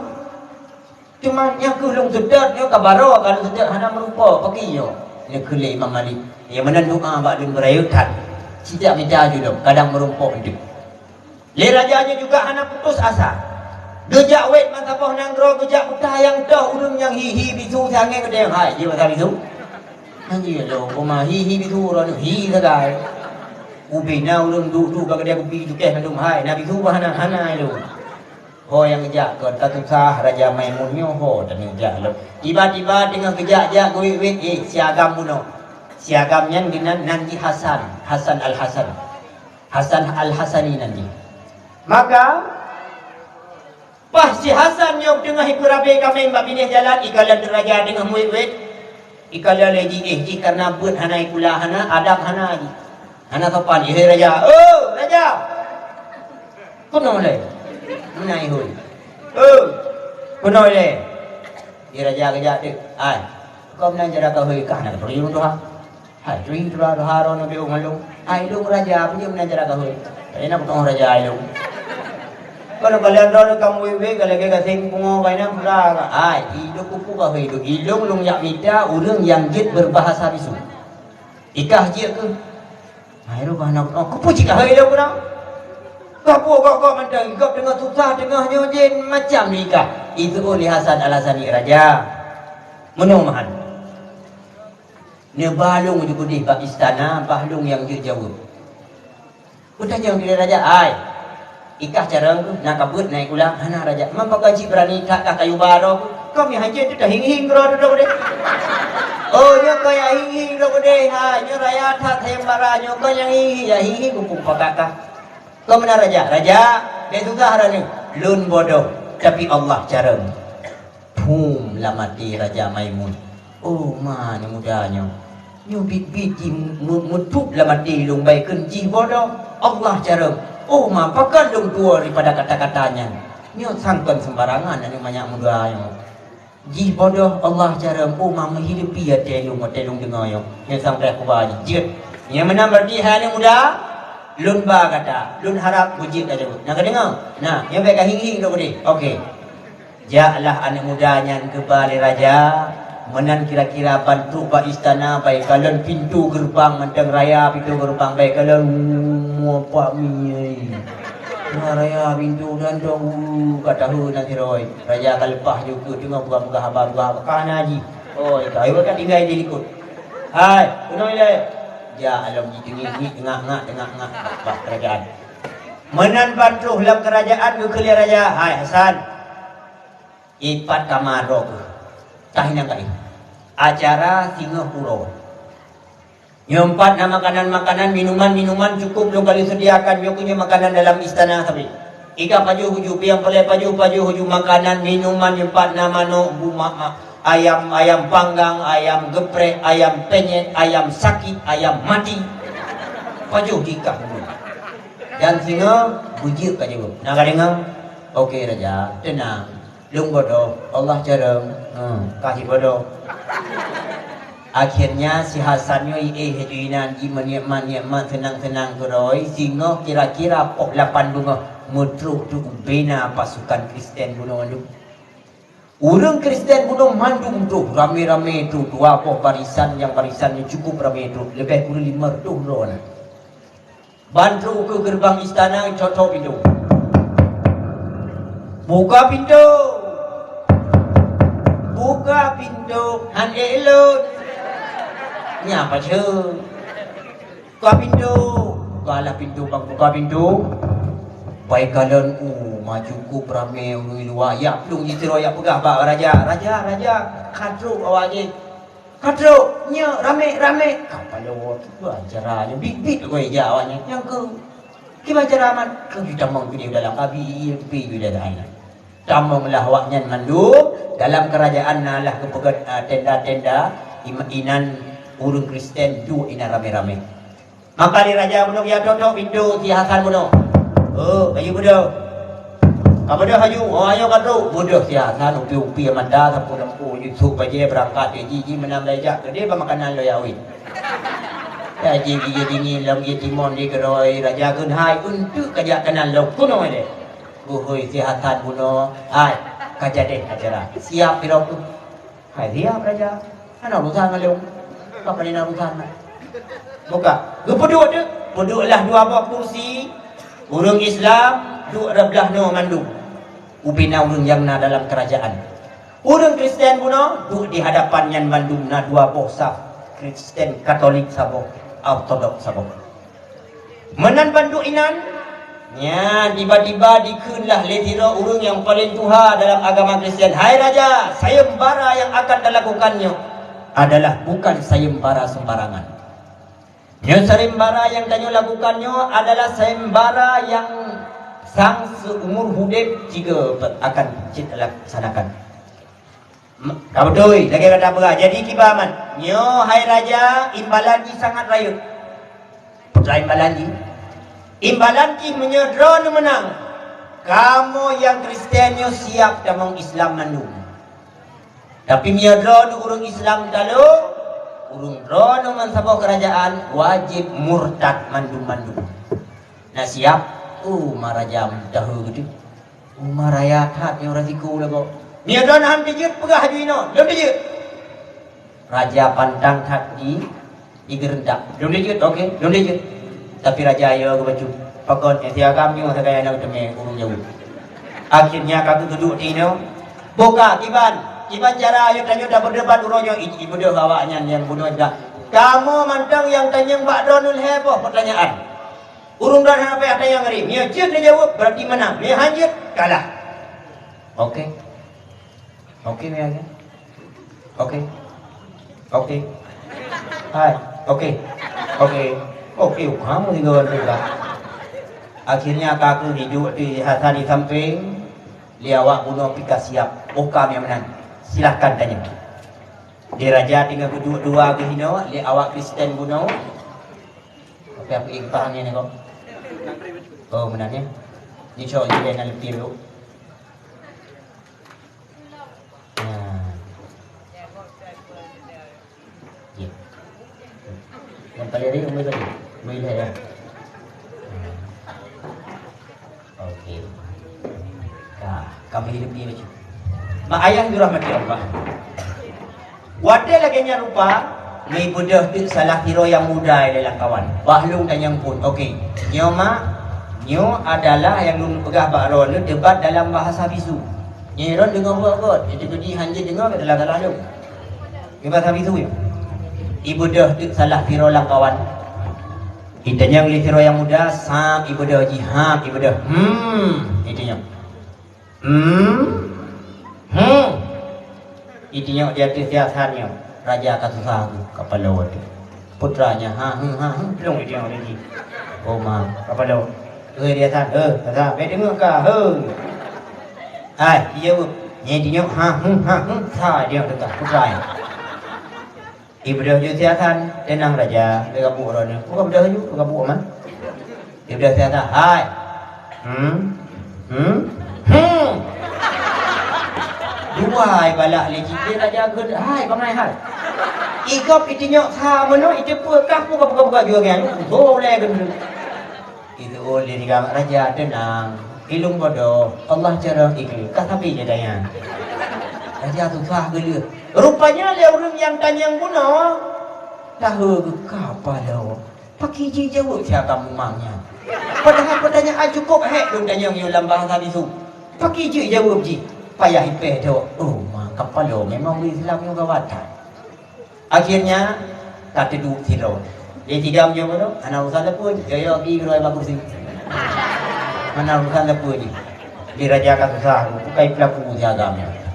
Teuma nyang keuh lôn seutôt nyoe ka baroe ka lôn seutôt hana meurumpok paki nyoe. Neukheun lé Imam Malik, "Nyang meunan doa bak lôn beurayeuk that. Sijak mita ju lom, kadang meurumpok deuh." Lé raja nyoe juga hana putus asa. Geujak wét meusaboh nanggroe, geujak buta nyang toh ureuëng nyang hi-hi bisu sangé geudeh hai jih masa bisu. Nyan jih lom, peuma hi-hi bisu uroe nyoe hi sagai. Ubena ureuëng duek-duek bak geudeh kupi cukéh mandum hai, na bisu bah hana, hana lom. Ho nyang geujak kon, ka susah Raja Maimun nyoe ho taneuk jak lom. Tiba-tiba teungoh geujak-jak geuwét-wét, eh, si agam bunoe. Si agam nyan geunan nan jih Hasan, Hasan Al-Hasan. Hasan Al-Hasani nan jih. Maka, paih si Hasan nyoe teungoh ipeureubée kaméng bak binéh jalan, ikalon raja teungoh meuwét-wét. Ikalon lé jih, eh, jih kareuna beuet hana ikula, hana adab, hana jih. Hana sopan, ihôi raja. "Oh, raja! Keunoe lé." Meunan ihôi. "Oh, keunoe lé." Di raja geujak teuk. "Ai, kau meunan cara kau hôi kah na kau tuha? Hai, tuha, tuha, tuha, roh nabi ngon lôn. Ai, lôn raja, peue jeuet meunan cara kau hôi? Ai, na kutong raja ai lôn." Kalau kalian roh kamu ibe, kalau ke gasing pungo kaina pula. Ai, idok kupu kau hôi, idok ilong lôn jak mita ureuëng nyang jeuet berbahasa bisu. Ikah jeuet keuh. Hai, roh bah na, oh, kupu cit kah hai lôn keunoe? Gak po, gak, gak mantong, gak teungoh susah, teungoh nyoe jén, macam ni kah? Itu oleh Hasan Al-Hasani raja. Meunoe meuhan. Neuba lôn ju keudeh bak istana, bah lôn nyang jeuet jaweueb. Geutanyong di raja, "Ai, ikah carông keuh, na ka beuet na ikula?" "Hana, raja." "Man pakon cit beurani that kah kayue ba droe keuh? Kami hanjeuet teuh tahing-hing droe teuh droe keudeh." "Oh, nyoe kah nyang hing-hing droe keudeh, hai, nyoe raya that sayang bara, nyoe kah nyang hing-hing, ya hing-hing muphom pakat kah." "Kah meunan raja?" "Raja, bék susah droeneuh. Lôn bodoh, tapi Allah carông." Phum lam até Raja Maimun. Oh, ma nyang muda nyoe. Nyoe biet-biet jih meu-, meutup lam até lôn baikon jih bodoh. Allah carông. Oh, ma pakon lôn tuwoe daripada kata-kata nyan. Nyoe sang kon sembarangan aneuk manyak muda nyoe. Jih bodoh Allah cara empu ma meuhilepi até lôn, até lôn deungoe nyoe. Nyoe sang payah kuba jih. Jeuet. Nyang meunan berarti hai aneuk muda, lôn ba gata. Lôn harap beujeuet ka jaweueb. Na ka deungoe? Nah, nyoe bèk ka hing-hing lôn keudeh. Oke. Jaklah aneuk muda nyan geuba lé raja, meunan kira-kira ban trok bak istana, bak ikalon pintoe geureubang mantong raya, pintoe geureubang bak ikalon, muapak mie. Nah, raya pintoe dan dong, uh, ka tahu na siroi. Raja ka leupah jukeuet teungoh peugah-peugah haba dua ka na jih. Oh, itu ayo ka tinggai di likot. Hai, keunoe ilèe. Jak along jiteungik-ngik, teungak-ngak, teungak-ngak bak, bak kerajaan. Meunan ban troh lam kerajaan geukheun lé raja, "Hai Hasan, ipat kama droe keuh. Tah inong kaih. Acara singoh uroe. Nyoe pat na makanan-makanan, minuman-minuman cukup lôn ka lheueh sediakan, nyoe keuh nyoe makanan dalam istana sabe. Iga pajoh uju, piang palèe pajoh, pajoh uju makanan, minuman, nyoe pat na manok, bu ma-, ma-, ayam, ayam panggang, ayam geprek, ayam penyet, ayam sakit, ayam mati. Pajoh di kah dulu." Dan singoh beujeuet ka jaweueb. Na ka deungoe? Oke, Raja, teunang. Lôn bodoh, Allah carông. Hmm, ka cit bodoh. Akhirnya si Hasan nyoe iéh laju inan jimeuniet-meuniet, seunang-seunang keudroe, singoh kira-kira poh lapan beungoh meutrok teuk ubena pasukan Kristen bunoe nyoe. Ureuëng Kristen bunoe mandum troh, ramé-ramé troh, dua boh barisan nyang barisan nyoe cukup ramé troh, leubeh kureueng limong reutôh droe na. Ban troh ukeue geureubang istana, cok-cok pintoe. "Buka pintoe! Buka pintoe! Han ék lôn!" Nyan apa cit? "Buka pintoe!" Bukalah pintoe, bang, buka pintoe. Bak ikalon, uh, ma cukup ramé ureuëng luwa. Jak plueng jiteuroe, jak peugah bak raja, "Raja, raja, ka trok awak jih." "Ka trok, nyoe ramé-ramé." Ka paloe, kiban cara nyoe, bit-bit lagèe ija awaknyan. Nyang keu, kiban cara man, keu jitamong keudéh dalam, abi, iya, pi, pi, pi, pi. Tamonglah awaknyan mandum, dalam kerajaan na lah geupeugöt, ah, tenda-tenda, im-, inan ureuëng Kristen duek inan ramé-ramé. Maka lé raja bunoe geujak tok-tok pintoe si Hasan bunoe. "Oh, bayeue beudôh. Ka beudôh laju, oh, ayo ka trok." Beudôh si Hasan, upi-upi mata, sapu lampu, jisuk bajèe, beurangkat, jih, jih meunan bajèe jak keudéh bak makanan lôn awét. Ya, jih, jih, jih dingin, lom jih timon di keudroe, raja kheun, "Hai, eunteuk ka jak keunan lôn keunoe deh." Geuhôi si Hasan bunoe, "Hai, ka jadeh acara. Siap sidroe keuh." "Hai, siap, Raja. Hana urusan ngon lôn. Pakon hana urusan?" Buka. Geupeuduek teuk. Peudueklah dua boh kursi. Ureuëng Islam duek rot blaih nyoe mandum. Ubena ureuëng nyang na dalam kerajaan. Ureuëng Kristen bunoe duek di hadapan nyan mandum, na dua boh saf. Kristen Katolik saboh, Ortodok saboh. Meunan ban duek inan, nyan tiba-tiba dikheunlah lé sidroe ureuëng nyang paleng tuha dalam agama Kristen, "Hai raja, sayembara nyang akan talakukan nyoe adalah bukan sayembara sembarangan. Nyoe sayembara nyang tanyoe lakukan nyoe adalah sayembara nyang sang seumur udeb cit akan cit laksanakan." Ka beutôi, lagèe gata peugah. Jadi kiban man. Nyoe hai raja, imbalan jih sangat rayeuk. Peugah imbalan jih. Imbalan jih meunyoe droeneuh meunang, kamoe nyang Kristen nyoe siap tamong Islam mandum. Tapi meunyoe droeneuh ureuëng Islam talo, ureuëng droeneuh ngon saboh kerajaan wajéb murtad mandum-mandum. Na siap? Oh, ma raja meudahu geutu. Uma raya that nyoe resiko lagoe. Meunyoe droeneuh han teujeuet, peugah laju inoe, "Lôn teujeuet." Raja pantang that di, di geureuntak. "Lôn teujeuet, oke, lôn teujeuet." Tapi raja yo geubacut. Pakon, eh, si agam nyoe sagai aneuk teumé ureuëng jaweueb. Akhirnya ka geuduek di inoe. Buka kiban, kiban cara ayo tanyoe tapeureubat uroe nyoe, i-, ibeudôh awaknyan nyang bunoe dah. Kamoe mantong nyang tanyong bak droeneuh lhèe boh peutanyaan. Ureuëng droeneuh hana payah tanyong lé. Meunyoe jeuet neujaweueb, berarti meunang. Meunyoe han jeuet, kalah. Oke. Oke, meunyoe. Oke. Oke. Hai. Oke. Oke. Oke, kamoe tinggai juga. Akhirnya ka keuh iduek di Hasan di sampéng, lé awak bunoe pih ka siap. Oka nyang meunang. Silahkan tanyong. Di raja tinggai geuduek dua geuh inoe, lé awak Kristen bunoe. Tapi aku ingin paham ni kok. Oh, meunan ya. Ni cok je na letih dulu. Balik lagi, kembali balik. Kembali lagi, ya. Oke. Ka, kami hidup di baju. Mak ayah dirahmati Allah. Watèe lagèe nyan rupa, meubeudôh teuk salah sidroe nyang muda lé lam kawan. Bah lôn tanyong phôn. Oke. Nyoe mak, nyoe adalah nyang lôn peugah bak droeneuh debat dalam bahasa bisu. Nyoe droen deungoe buet-buet, jadi budi hanjeuet deungoe dalam-dalam lôn. Ibarat sabisu ya. Ibeudôh teuk salah sidroe lam kawan. Itanyong lé sidroe nyang muda, sam ibeudôh jih, ham ibeudôh. Hmm, itanyong. Hmm. Hmm. Itanyong di ateueh siasat nyoe. Raja ka susah aku, ka paloe teuh. Putra nyan, ha, hmm, ha, hmm, plueng itanyong lé jih. Oh, ma, ka paloe. Eh, di atas, eh, atas, bèk deungoe ka, hei. Hai, ijaweueb. Nyan itanyong, ha, hmm, ha, hmm, sa, itanyong teuka, putra nyan. Ibeudôh jeuet siasat, teunang raja, bèk gabuk droeneuh. Buka beudôh ju, buka buka mah. Ibeudôh siasat, hai. Hmm? Hmm? Hmm! Dua ibalah lé jih, lé raja geut, hai, bangai hai. Igop itanyong sa meunoe, iteupeue kah buka-buka-buka jua nyan. Go lé geundeuek. Itu ulèe di gama raja, teunang. Ilôn bodoh, Allah carông ikeu, ka sabe jadanya. Raja susah geuleueh. Rupanya lé ureueng nyang tanyong bunoe, tahe geuh ka paloe. Pakri jeuet jaweueb siagam mumang nyan. Padahai peutanyaan cukôp hék lôn tanyong nyoe lam bahasa bisu. Pakri jeuet jaweueb jih. Payah ipèh dok. Oh, ma ka paloe, memang ureueng Islam nyoe gawat that. Akhirnya, ka teuduek sidroe. Lé tigam nyoe meunoe, hana urusan leupun, yoyo bi keudroe bak kursi. Hana urusan leupun jih. Di raja ka susah, bukai pelaku siagam nyoe.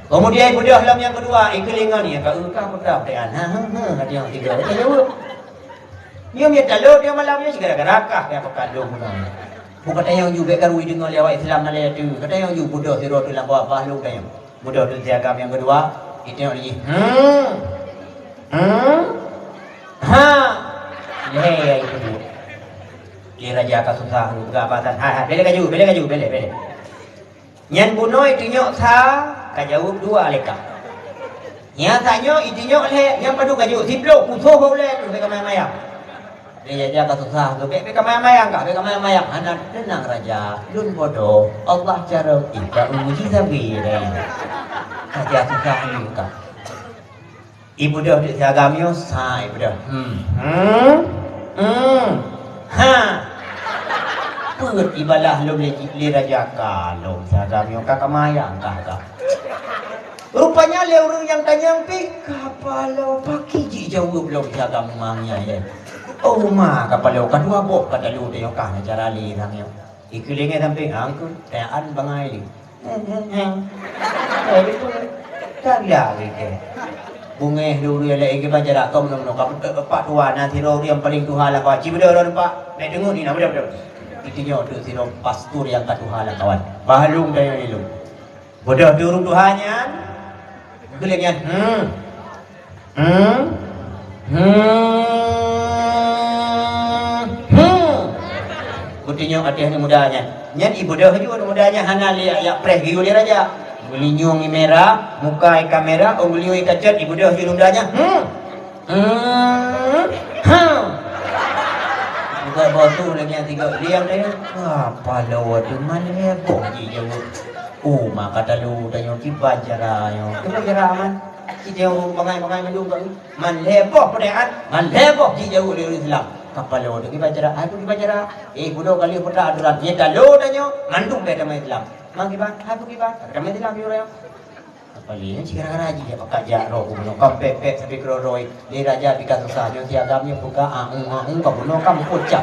Kemudian ibeudôh lom nyang keudua, ikeulingon nyan ka eukah meutab, ha, ha, ha, ha, nyang tiga. Ka jaweueb. Nyoe mita lôn nyoe malam nyoe, gara-gara kah nyang peukandong bunoe. Bukan tanyong ju bèk karu deungoe lé awak Islam na lé tu. Ka tanyong ju beudôh sidroe tu lam bawah bah lôn tanyong. Beudôh teuk siagam nyang keudua, itanyong lé jih, hmm? Hmm? Ha! Lhèe itu tu. Lé raja ka susah, geupeugah bak tan. Hai, hai, bèk lé kaju, bèk lé kaju, bèk lé, bèk lé. Nyan bunoe itanyong sa, ka jaweueb dua lé kah. Nyan sa nyoe itanyong lhèe, nyan padub ka jaweueb siplôh, putôh bak ulèe tu, bèk ka mayang-mayang. Lé raja ka susah tu, bèk, bèk ka mayang-mayang kah, bèk ka mayang-mayang. Hana teunang raja, lôn bodoh, Allah carông, ih, ka uji sabe deh. Raja susah lé kah. Ibeudôh teuk siagam nyoe, sa ibeudôh. Hmm. Hmm. Hmm. Ha. Peuet ibalah lom lé, lé raja ka lom siagam nyoe, ka, ka mayang kah, kah. Rupanya lé ureueng nyang tanyong pih ka paloe, pakri jeuet jaweueb lom siagam mumang nyan, ya. Oh, ma ka paloe, ka dua boh ka talu teuh nyoe kah na cara lé ureueng nyoe. Ikeulingai sampéng, ha, engkeu, teuan bangai lé. Heng, heng, heng. Eh, beutôi. Ka gila lé kèe. Beungèh lé ureueng lé, eh, kiban cara kong nong nong, ka, eh, pak tuha na sidroe ureueng nyang paleng tuha lam kawan. Ci beudôh droeneuh pak. Bèk deungoe ni na, beudôh, beudôh. Itanyong teuk sidroe pastor nyang ka tuha lam kawan. Bah lôn tanyong lé lôn. Beudôh teuk ureueng tuha nyan. Keuliek nyan. Hmm. Hmm. Hmm. Hmm. Beutanyong ateueh aneuk muda nyan. Nyan ibeudôh ju aneuk muda nyan hana lé jak preh geuyue lé raja. Geulinyueng i mera, muka i ka mera, ôn geulinyueng i ka cot, ibeudôh ju aneuk muda nyan. Hmm. Hmm. Hmm. Buka batu lagi nyang tiga liang tadi. Apa lawa tu man heboh ji jaweueb. Oh, maka talu tanyong kiban cara nyoe. Kiban cara man. Ci teuh bangai-bangai mandum ka. Man lhèe boh peudeuan, man lhèe boh jijaweueb lé ureueng Islam. Ka paloe teuh kiban cara, hai peue kiban cara? Eh, bunoe ka lheueh peugah aturan, nyan ka lheueh tanyoe, mandum ka tamong Islam. Man kiban, hai peue kiban? Ka tamong Islam, yue ureueng. Ka paloe, nyan cit gara-gara jih, ya, pakat jak roh bunoe, ka pèk-pèk sabe keudroe-droe. Lé raja pih ka susah, nyoe si agam nyoe peugah, aung-aung, ka bunoe ka meupucak.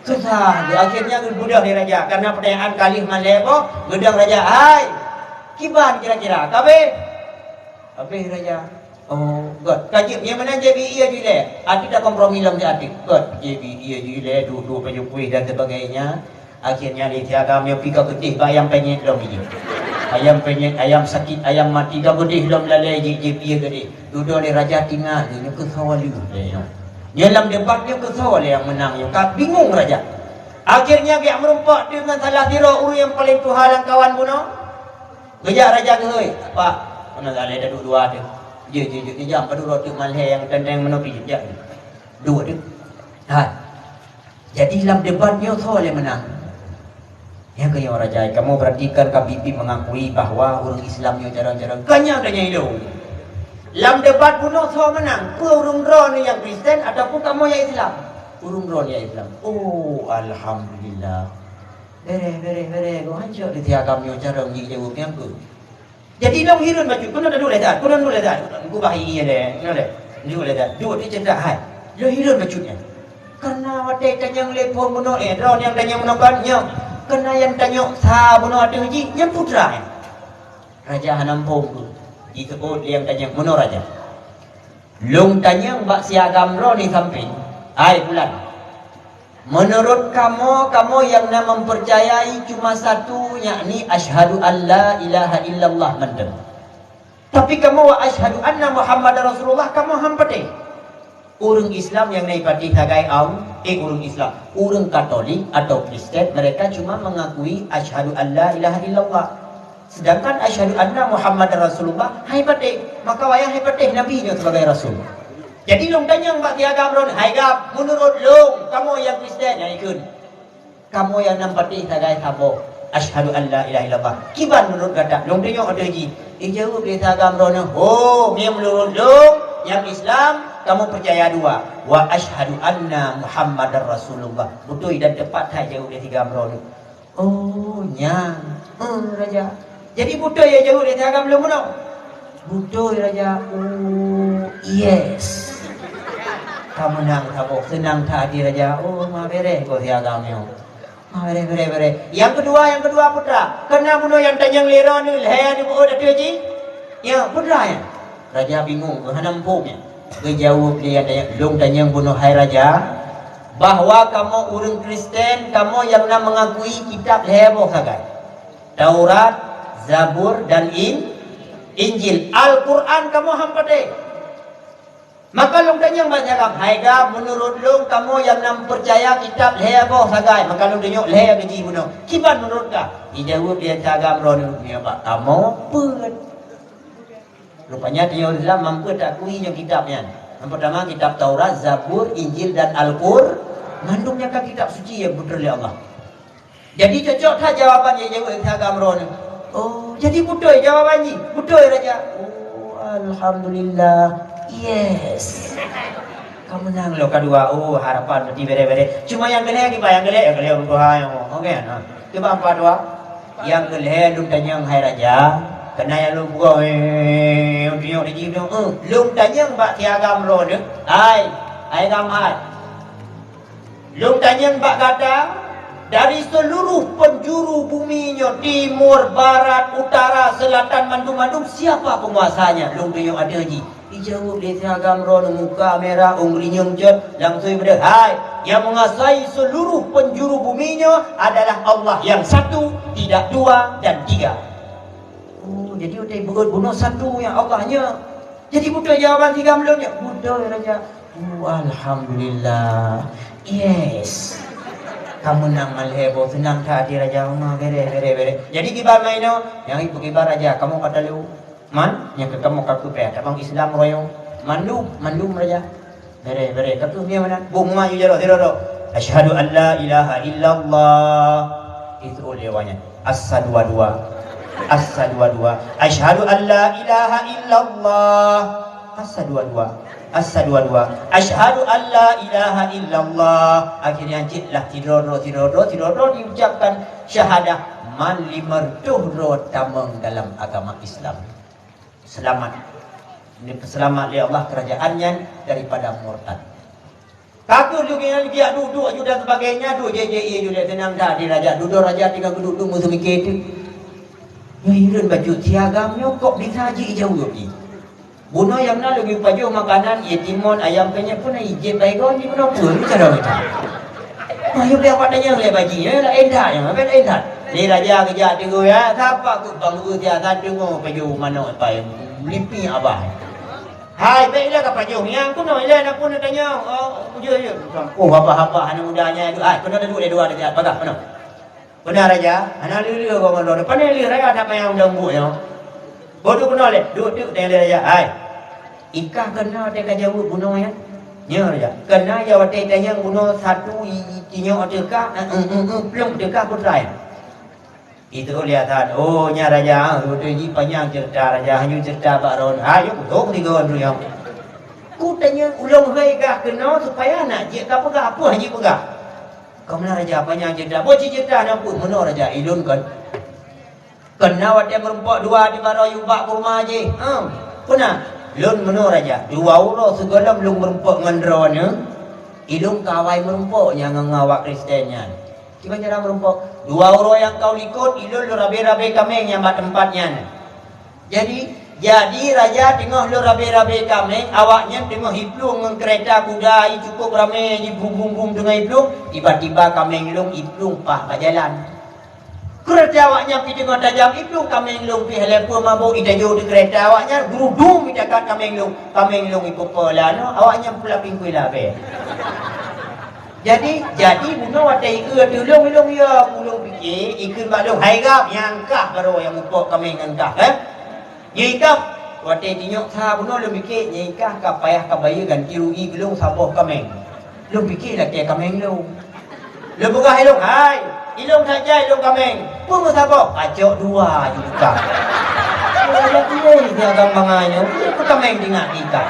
Susah, di akhirnya geubeudôh lé raja, karena peudeuan ka lheueh man lhèe boh, geudong raja, hai! Kiban kira-kira, ka abéh? Abéh raja. Oh, göt. Ka jeuet, nyang meunan J B I laju ilèe. Ateueh takompromi lom di ateueh. Göt, J B I laju ilèe, duek-duek baju puih dan sebagainya. Akhirnya lé si agam nyoe pih ka keudeh bak ayam penyet lom jih. Ayam penyet, ayam sakit, ayam mati ka keudeh lom lalè jih, J B I keudeh. Dudoe lé raja tinggai, nyoe keusoe lé nyoe. Nyoe lam debat nyoe keusoe lé nyang meunang nyoe. Ka bingung raja. Akhirnya geujak meurumpok deungon salah sidroe ureueng nyang paleng tuha lam kawan bunoe. Geujak raja geuhôi, "Pak, meunan lalè taduek dua teuh." "Jeuet, jeuet, jeuet, jeuet, jak padub droe teuk man lhèe nyang teng-teng meunoe pih, jak." Duek tu. Hai. Jadi lam debat nyoe soe lé meunang? Nyang keu nyoe raja, kamoe perhatikan ka bibi mengakui bahwa ureuëng Islam nyoe carong-carong. Kanya tanya ilong. Lam debat bunoe soe meunang? Peue ureuëng droeneuh nyang Kristen ataupun kamoe nyang Islam? Ureuëng droeneuh nyang Islam. Oh, alhamdulillah. Bereh, bereh, bereh. Kau hancok di tiagam nyoe carong jijaweueb nyang keu. Jadi lôn hireuen bacut, keunoe duek lé that, keunoe duek lé that. Kubah ie lé, keunoe lé. Duek lé that, duek di ceutak hai. Lôn hireuen bacut nyan. Karena watée tanyong lé phon bunoe, eh, droe nyang tanyong bunoe kan nyoe. Karena nyang tanyong sa bunoe ateueh jih, nyan putra nyan. Raja hana muphom peue. Jiseuôt lé nyang tanyong bunoe raja. Lôn tanyong bak si agam droe di sampéng, "Hai Fulan, meunurot kamoe, kamoe nyang na meupeurcayai cuma satu, yakni asyhadu an la ilaha illallah mantong. Tapi kamoe wa asyhadu anna Muhammadar Rasulullah kamoe han patéh. Ureuëng Islam nyang na jipatéh sagai Allah, eh, ureuëng Islam, ureuëng Katolik atau Kristen, mereka cuma mengakui asyhadu an la ilaha illallah." Sedangkan asyhadu anna Muhammadar Rasulullah hai patéh, maka wayah hai patéh Nabi nyoe sebagai rasul. Jadi lôn tanyong bak si agam droe, "Hai gam, meunurot lôn, kamoe nyang Kristen nyang ikheun, kamoe nyang na patéh sagai saboh asyhadu an la ilaha illallah, kiban meunurot gata?" Lôn tanyong ateueh jih. Ijaweueb lé si agam droe, "Ho, meunurot lôn nyang Islam, kamoe peucaya dua, wa asyhadu anna Muhammadar Rasulullah." Beutôi dan teupat that jaweueb lé si agam droe. Oh, nyan. Hmm, raja. Jadi beutôi ya jaweueb lé si agam lôn bunoe? Beutôi raja. Oh, yes. Ka meunang saboh, seunang that hati raja. Oh, ma bereh ko si agam nyoe. Ma bereh, bereh, bereh. Nyang keudua, nyang keudua putra. Keunan bunoe nyang tanyong lé droeneuh lhée neubuet ateueh jih. Ya, putra nyan. Raja bingung, hana muphom nyan. Geujaweueb lé nyang tanyong, lôn tanyong bunoe hai raja, bahwa kamoe ureuëng Kristen, kamoe nyang na mengakui kitab lhée boh sagai. Taurat, Zabur, dan In-, Injil. Al-Quran kamoe han patéh. Maka lôn tanyong bak si agam, "Hai gam, meunurot lôn kamoe nyang na meupeurcaya kitab lhée boh sagai." Maka lôn tanyong lhée keu jih bunoe. "Kiban meunurot gam?" Ijaweueb lé si agam droeneuh, "Nyoe bak kamoe peuet." Rupanya tanyoe Islam mampu takui nyoe kitab nyan. Nyang peurtama kitab Taurat, Zabur, Injil dan Al-Qur, mandum nyan ka kitab suci nyang geupeutreun lé Allah. Jadi cocok that jawaban nyang jaweueb si agam droeneuh. Oh, jadi beutôi jawaban jih? Beutôi raja. Oh, alhamdulillah. Yes. Ka meunang lom ka dua. Oh, harapan berarti bereh-bereh. Cuma nyang keu lhée kiban, nyang keu lhée, nyang keu lhée ureuëng tuha nyang. Oke, nah. Cuba empat dua. Nyang keu lhée lôn tanyong hai raja, keunan nyang lôn peugah, eh, lôn tanyong di jih, eh, lôn tanyong bak si agam droeneuh, hai, hai gam hai. Lôn tanyong bak gata, dari seluruh penjuru bumi nyoe, timur, barat, utara, selatan, mandum-mandum, siapa penguasanya? Lôn tanyong ateueh jih. Ijaweueb lé si agam droeneuh muka merah, ôn geulinyueng cot, langsung ipeudeuh, "Hai, yang menguasai seluruh penjuru bumi nyoe adalah Allah yang satu, tidak dua dan tiga." Oh, jadi utai beuet bunoe satu nyang Allah nyoe. Jadi beutôi jawaban si agam lôn nyoe? Beutôi, Raja. Oh, alhamdulillah. Yes. Ka meunang malhée boh, seunang that hati Raja. Ma bereh, bereh, bereh. Jadi kiban ma inoe, nyang ipeukiban Raja, kamoe ka talo. Man, nyang keu kamoe ka keupeue, tabang Islam royong. Mandum, mandum raja. Bereh, bereh, ka keuh nyan meunan. Boh ma yue jaroe sidroe-droe. Asyhadu an la ilaha illallah. Itu ulée awaknyan. Asa dua-dua. Asa dua-dua. Asyhadu an la ilaha illallah. Asa dua-dua. Asa dua-dua. Asyhadu an la ilaha illallah. Akhirnya cit lah sidroe-droe, sidroe-droe, sidroe-droe diucapkan syahadah, man lima reutôh droe tamong dalam agama Islam. Seulamat. Ini peuseulamat lé Allah keurajaan nyan daripada murtad. Ka keuh lagée nyan, geujak duek-duek aju dan sebagainya, duek jeh-jeh ié ju lé, seunang that di raja. Dudoe raja tinggai geuduek-duek meuseumiké teuk. Nyoe hireuen bacut si agam nyoe kok bisa jih ijaweueb jih. Bunoe nyang na lagée pajoh makanan, ié timon, ayam penyet pun na ijép baygon di bunoe pun, cara macam. Ayo biar awak tanyong lé baji, eh, laén that, nyang laén that. Lé raja geujak teungku, ya, sapa keu bang geu dia that teungku pajoh manok pai lipi abah. Hai, bèk ilèe ka pajoh nyang kunoe ilèe na pun tanyong. Oh, bujur je. Oh, abah-abah aneuk muda nyan tu. Hai, keunoe duek lé dua dia bagah keunoe. Beuna raja, hana lé-lé goh ngon droeneuh. Pane lé raja that manyang undang buet nyoe. Boh tu keunoe lé, duek teuk tanyong lé raja. Hai. Ikah keunoe teuka jaweueb bunoe nyan. Nyoe raja, keunan ya watèe tanyong bunoe satu i, i, tinyok teuka, eh, eh, eh, eh, plueng teuka putra. Itu lihat, oh, nya raja, ah, beutôi jih panyang ceurita raja, hanjeuet ceurita bak droen. Ha, yuk, dong tiga orang tu nyok. Ku tanyong ulôn hai gah keunoe supaya nak jeuet ka peugah, apa hanjeuet peugah. Ka meunan raja panyang ceurita, boh cit ceurita na peue meunoe raja, ilôn kan. Keunan watèe meurumpok dua di baroe yub bak kurma jih. Ha, peuna. Lôn meunoe raja, dua uroe sigohlom lôn meurumpok ngon droeneuh, ilôn ka awai meurumpok nyang ngon awak Kristen nyan. Kiban cara meurumpok? Dua uroe nyang ka u likot, ilôn lôn rabe-rabe kaméng nyang bak teumpat nyan. Jadi, jadi raja teungoh lôn rabe-rabe kaméng, awaknyan teungoh iplueng ngon keureta kuda, i cukup ramé, jibrum-brum teungoh iplueng, tiba-tiba kaméng lôn iplueng paih bak jalan. Keureta awaknyan pih teungoh tajam, iplueng kaméng lôn pih lhèe peue mabök, itajok di keureta awaknyan, grudum itakat kaméng lôn, kaméng lôn ipeupeue lanoe, awaknyan peulapéng kuila bèe. Jadi, jadi bunoe watèe i eu ateueh lôn, ilôn ya, ulôn pike, ikheun bak lôn, "Hai gam, nyang kah baroe nyang mupok kaméng nyan kah, eh?" Nyoe i kah, watèe jinyok sa bunoe lôn pike, nyoe i kah ka payah ka bayeue ganti rugi keu lôn saboh kaméng. Lôn pike lakèe kaméng lôn. Lôn peugah ilôn, "Hai, ilôn that jai lôn kaméng. Peue meusaboh?" "Kacok dua juta." Lôn lagèe nyan agam bangai nyoe, peue kaméng ingat i kah.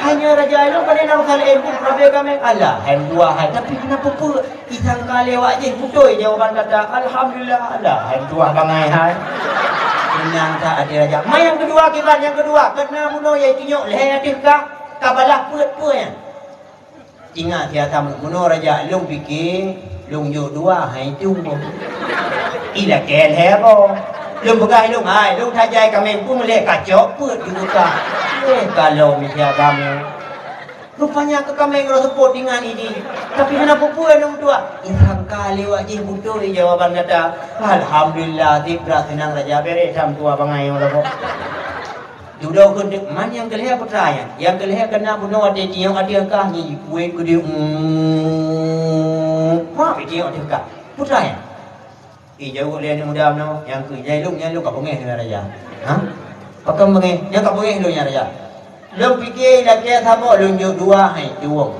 Hai nyoe raja ilôn, pane na urusan lé, rabe kaméng. "Alah, hai dua hai, tapi keuneuk peue-peue?" Isangka lé awak jih beutôi jawaban gata, "Alhamdulillah, alah, hai meutuah bangai hai." Meunan that até raja. Ma nyang keudua kiban, nyang keudua, keunan bunoe ya itunyok lhèe ateueh kah, ka balah peuet peue nyan. Ingat siat that bunoe raja, lôn pike, lôn jok dua hai itu boh. Ilakèe lhèe boh. Lôn peugah ilôn, "Hai, lôn that jai kaméng pun lé kacok peuet juta." Eh, kalau meusia kamoe. Rupanya keu kaméng rot seupôt deungon idi. Tapi hana peue-peue lôn tuah. Isangka lé awak jih beutôi jawaban gata. Alhamdulillah, tieb brat seunang raja, bèrèh that meutuah bangai nyoe lagèe. Dudoe keu deuk man nyang keulhèe putra nyan. Nyang keulhèe keunan bunoe watèe tinyok ateueh kah nyan jikuet keu dia. Hmm. Wah, tinyok ateueh kah. Putra nyan. Eh, jaweueb lé aneuk muda meunoe, nyang keu jai lôn, nyan lôn ka beungèh deungon raja. Ha? Pakon beungèh? Nyan ka beungèh lôn nyan raja. Lôn pike ilakèe saboh, lôn jok dua hai tuwông.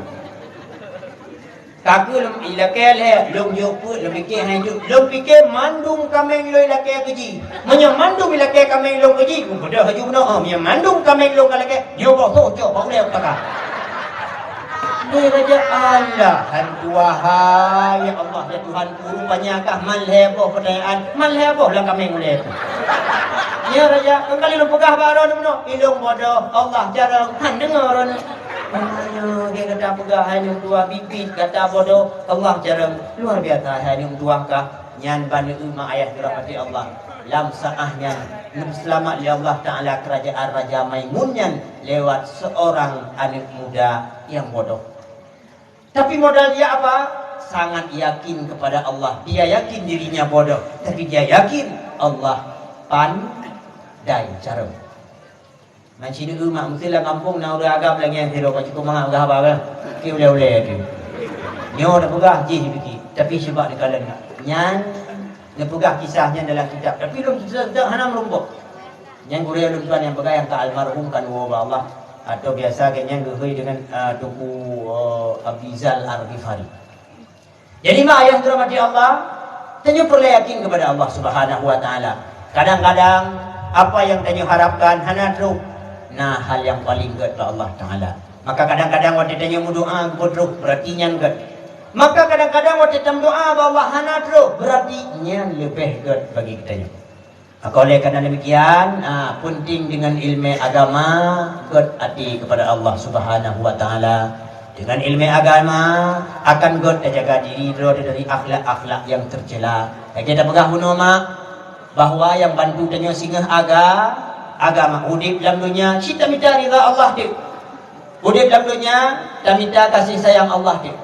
Ka keu lôn ilakèe lhèe, lôn jok peuet, lôn pike hai jok. Lôn pike mandum kaméng lôn ilakèe keu jih. Meunyoe mandum ilakèe kaméng lôn keu jih, beudôh laju bunoe, oh, meunyoe mandum kaméng lôn ka lakèe, nyoe boh soe cok bak ulèe paka. Lé raja, "Alah, hai meutuah hai, ya Allah, ya Tuhanku, rupanya kah man lhèe boh peutanyaan, man lhèe boh lam kaméng ulèe." Ya raja, kan kali lôn peugah bak droeneuh bunoe, ilôn bodoh, Allah carông, han deungö droeneuh. Makanya dia kata peugah hai aneuk tuah, bibit gata bodoh, Allah carông. Luar biasa hai aneuk tuah kah. Nyan ban eu mak ayah dirahmati Allah. Lam saah nyan, neuseulamat lé Allah Taala keurajaan Raja Maimun nyan lewat seorang aneuk muda nyang bodoh. Tapi modal dia apa? Sangat yakin kepada Allah. Dia yakin dirinya bodoh, tapi dia yakin Allah pandai carông. Meusineuk mak, meusé lam gampông na ureueng agam lagèe nyan sidroe, ka cukôp mangat peugah haba, kan? Ki ulèe-ulèe tu. Nyoe tapeugah jih pike, tapi sibak dikalon. Nyan neupeugah kisah nyan dalam kitab, tapi lôn seutôt hana meurumpok. Nyan gurèe lôn tuan nyang peugah nyang ka almarhum kan woe bak Allah, atau biasa geuh nyan geuhôi deungon, eh, Teungku, eh, Abdul Rizal Al-Ghifari. Jadi, mak ayah dirahmati Allah, tanyoe peureulèe yakin kepada Allah Subhanahu wa Taala. Kadang-kadang apa nyang tanyoe harapkan hana trôh, na hal nyang paleng gèt bak Allah Taala. Maka kadang-kadang watèe tanyoe meudoa geupeutrôh, berarti nyan gèt. Maka kadang-kadang watèe tameudoa bak Allah hana trôh, berarti nyan leubeh gèt bagi geutanyoe. Maka oleh karena demikian, ah, penting dengan ilmu agama, gèt até kepada Allah Subhanahu wa Taala. Dengan ilmu agama akan gèt tajaga diri droe dari akhlak-akhlak yang tercela. Lagèe tapeugah bunoe mak, bahwa nyang bantu tanyoe singoh aga-, agama, udép lam donya, cit tamita ridha Allah teuk. Udép lam donya, tamita kasih sayang Allah teuk.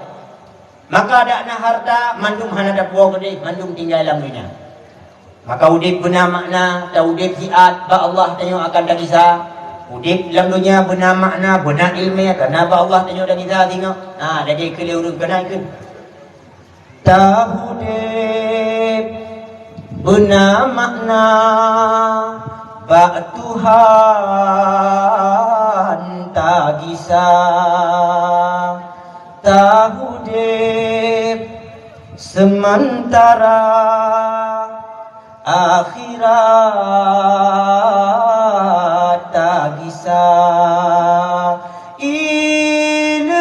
Maka dak na harta, mandum hana tapuwoe keudeh, mandum tinggai lam donya. Maka udép beuna makna, taudép jiat bak Allah tanyoe akan tagisa. Udép lam donya beuna makna, beuna ileumèe, kana bak Allah tanyoe tagisa singoh. Ha, lagèe keu lé ureueng keunan keuh. Taudép beuna makna bak Tuhan. Tagisa, tahudeb seumantara, akhirat tagisa. Ileumé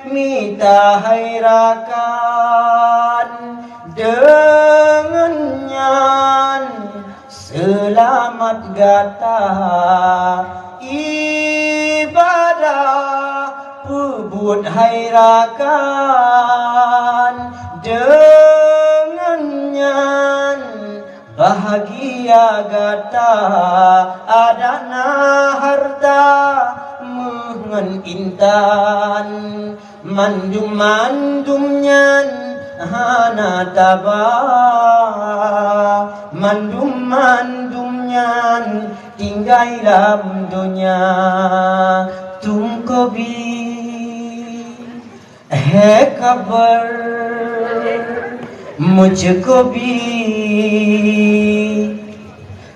mita hai rakan, deungon nyan seulamat gata. Ibadah peubuet hai rakan, deungon nyan bahgia gata. Adak na harta meuh ngon intan, mandum-mandum nyan hana taba. Mandum-mandum nyan tinggai lam donya. Tum kobi, he kabar, meuceukobi,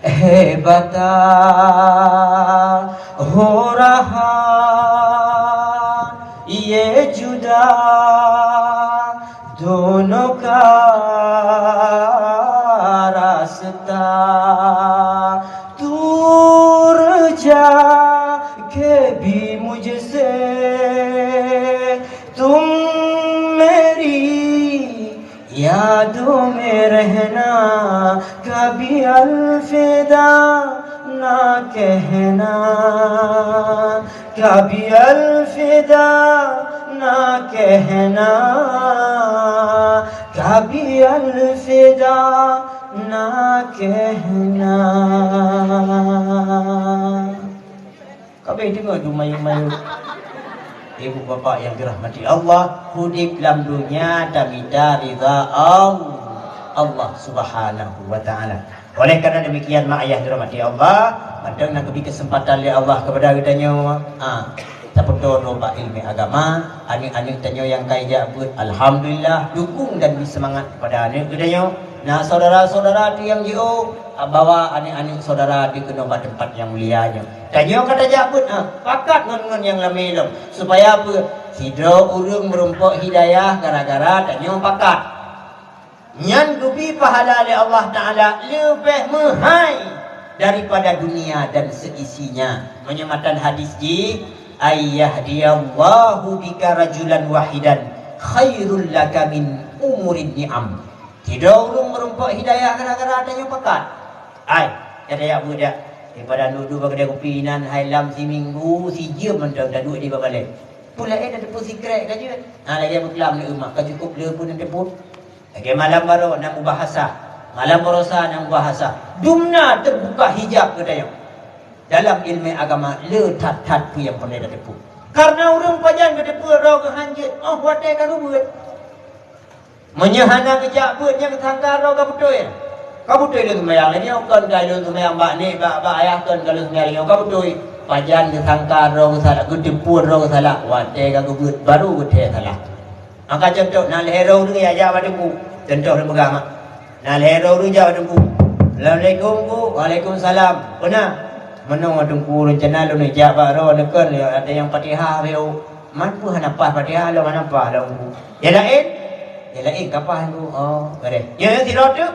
he bata, ho raha, ié juda, dono ka rasta. Turja ke bi mujhse, tum meri yadon meh rehna. Kabi alfida na kehna, kabi alfida na kehna, kabi alfida na kehna. Ka abéh deungoe tu mayueb-mayueb. Ibu bapak yang dirahmati Allah, udeb lam dunia tamita ridha Allah, Allah Subhanahu wa Ta'ala. Oleh karena demikian, mak ayah dirahmati Allah, mantong na geubri kesempatan lé Allah kepada geutanyoe, ha, tapeutoe bak ilmu agama, aneuk-aneuk tanyoe nyang ka ijak beuet, alhamdulillah, dukung dan bri seumangat kepada aneuk geutanyoe. Na saudara-saudara tu nyang jiôh, bawa aneuk-aneuk saudara tu keunoe bak teumpat nyang mulia nyoe. Tanyoe ka tajak beuet, ha, pakat ngon, ngon nyang ramé lom. Supaya peue? Sidroe ureuëng meurumpok hidayah gara-gara tanyoe pakat. Nyan geubri pahala lé Allah Ta'ala leubeh meuhai daripada dunia dan seisinya. Meunyoe matan hadis jih, "Ay yahdiyallahu bika rajulan wahidan khairul laka min umurin ni'am." Sidroe ureuëng meurumpok hidayah gara-gara tanyoe pakat. Ai, ya tajak beuet jak. Daripada duek-duek bak keudè kupi inan hai lam siminggu, sijeuem mantong taduek di bak balè. Peue laén na teupeu sikrek ka jeuet. Ha, lagèe beuklam lé eumah, ka cukôp lé peue na teupeu. Lagèe malam baroe na mubahasah. Malam baroesa na mubahasah. Dumna teubuka hijab geutanyoe. Dalam ilmu agama le that-that peue nyang peureulèe tateupeu. Karena ureuëng pajan geuteupeu droe geuh han jeuet, óh watèe ka geubeuet. Meunyoe hana geujak beuet nyang sangka droe ka beutôi. Ka beutôi lôn seumayang lagèe nyoe, kon ka lôn seumayang bak nek, bak, bak ayah, kon ka lôn seumayang lagèe nyoe, ka beutôi. Pajan geusangka droe geusalah, geuteupeu droe geusalah, watèe ka geubeuet baru geuthèe salah. Maka contoh, na lhèe droe ureuëng jak bak teungku. Contoh lôn peugah mak. Na lhèe droe ureuëng jak bak teungku. "Assalamualaikum, Teungku." "Waalaikumsalam." "Peue na?" "Meunoe Teungku, reuncana lôn jak bak droe neukheun, ada nyang Fatihah beu." "Man peue hana paih Fatihah lom, hana paih lom, Teungku." "Nyang laén?" "Nyang laén ka paih, Teungku." "Oh, beureh." "Nyoe, nyoe sidroe teuk?"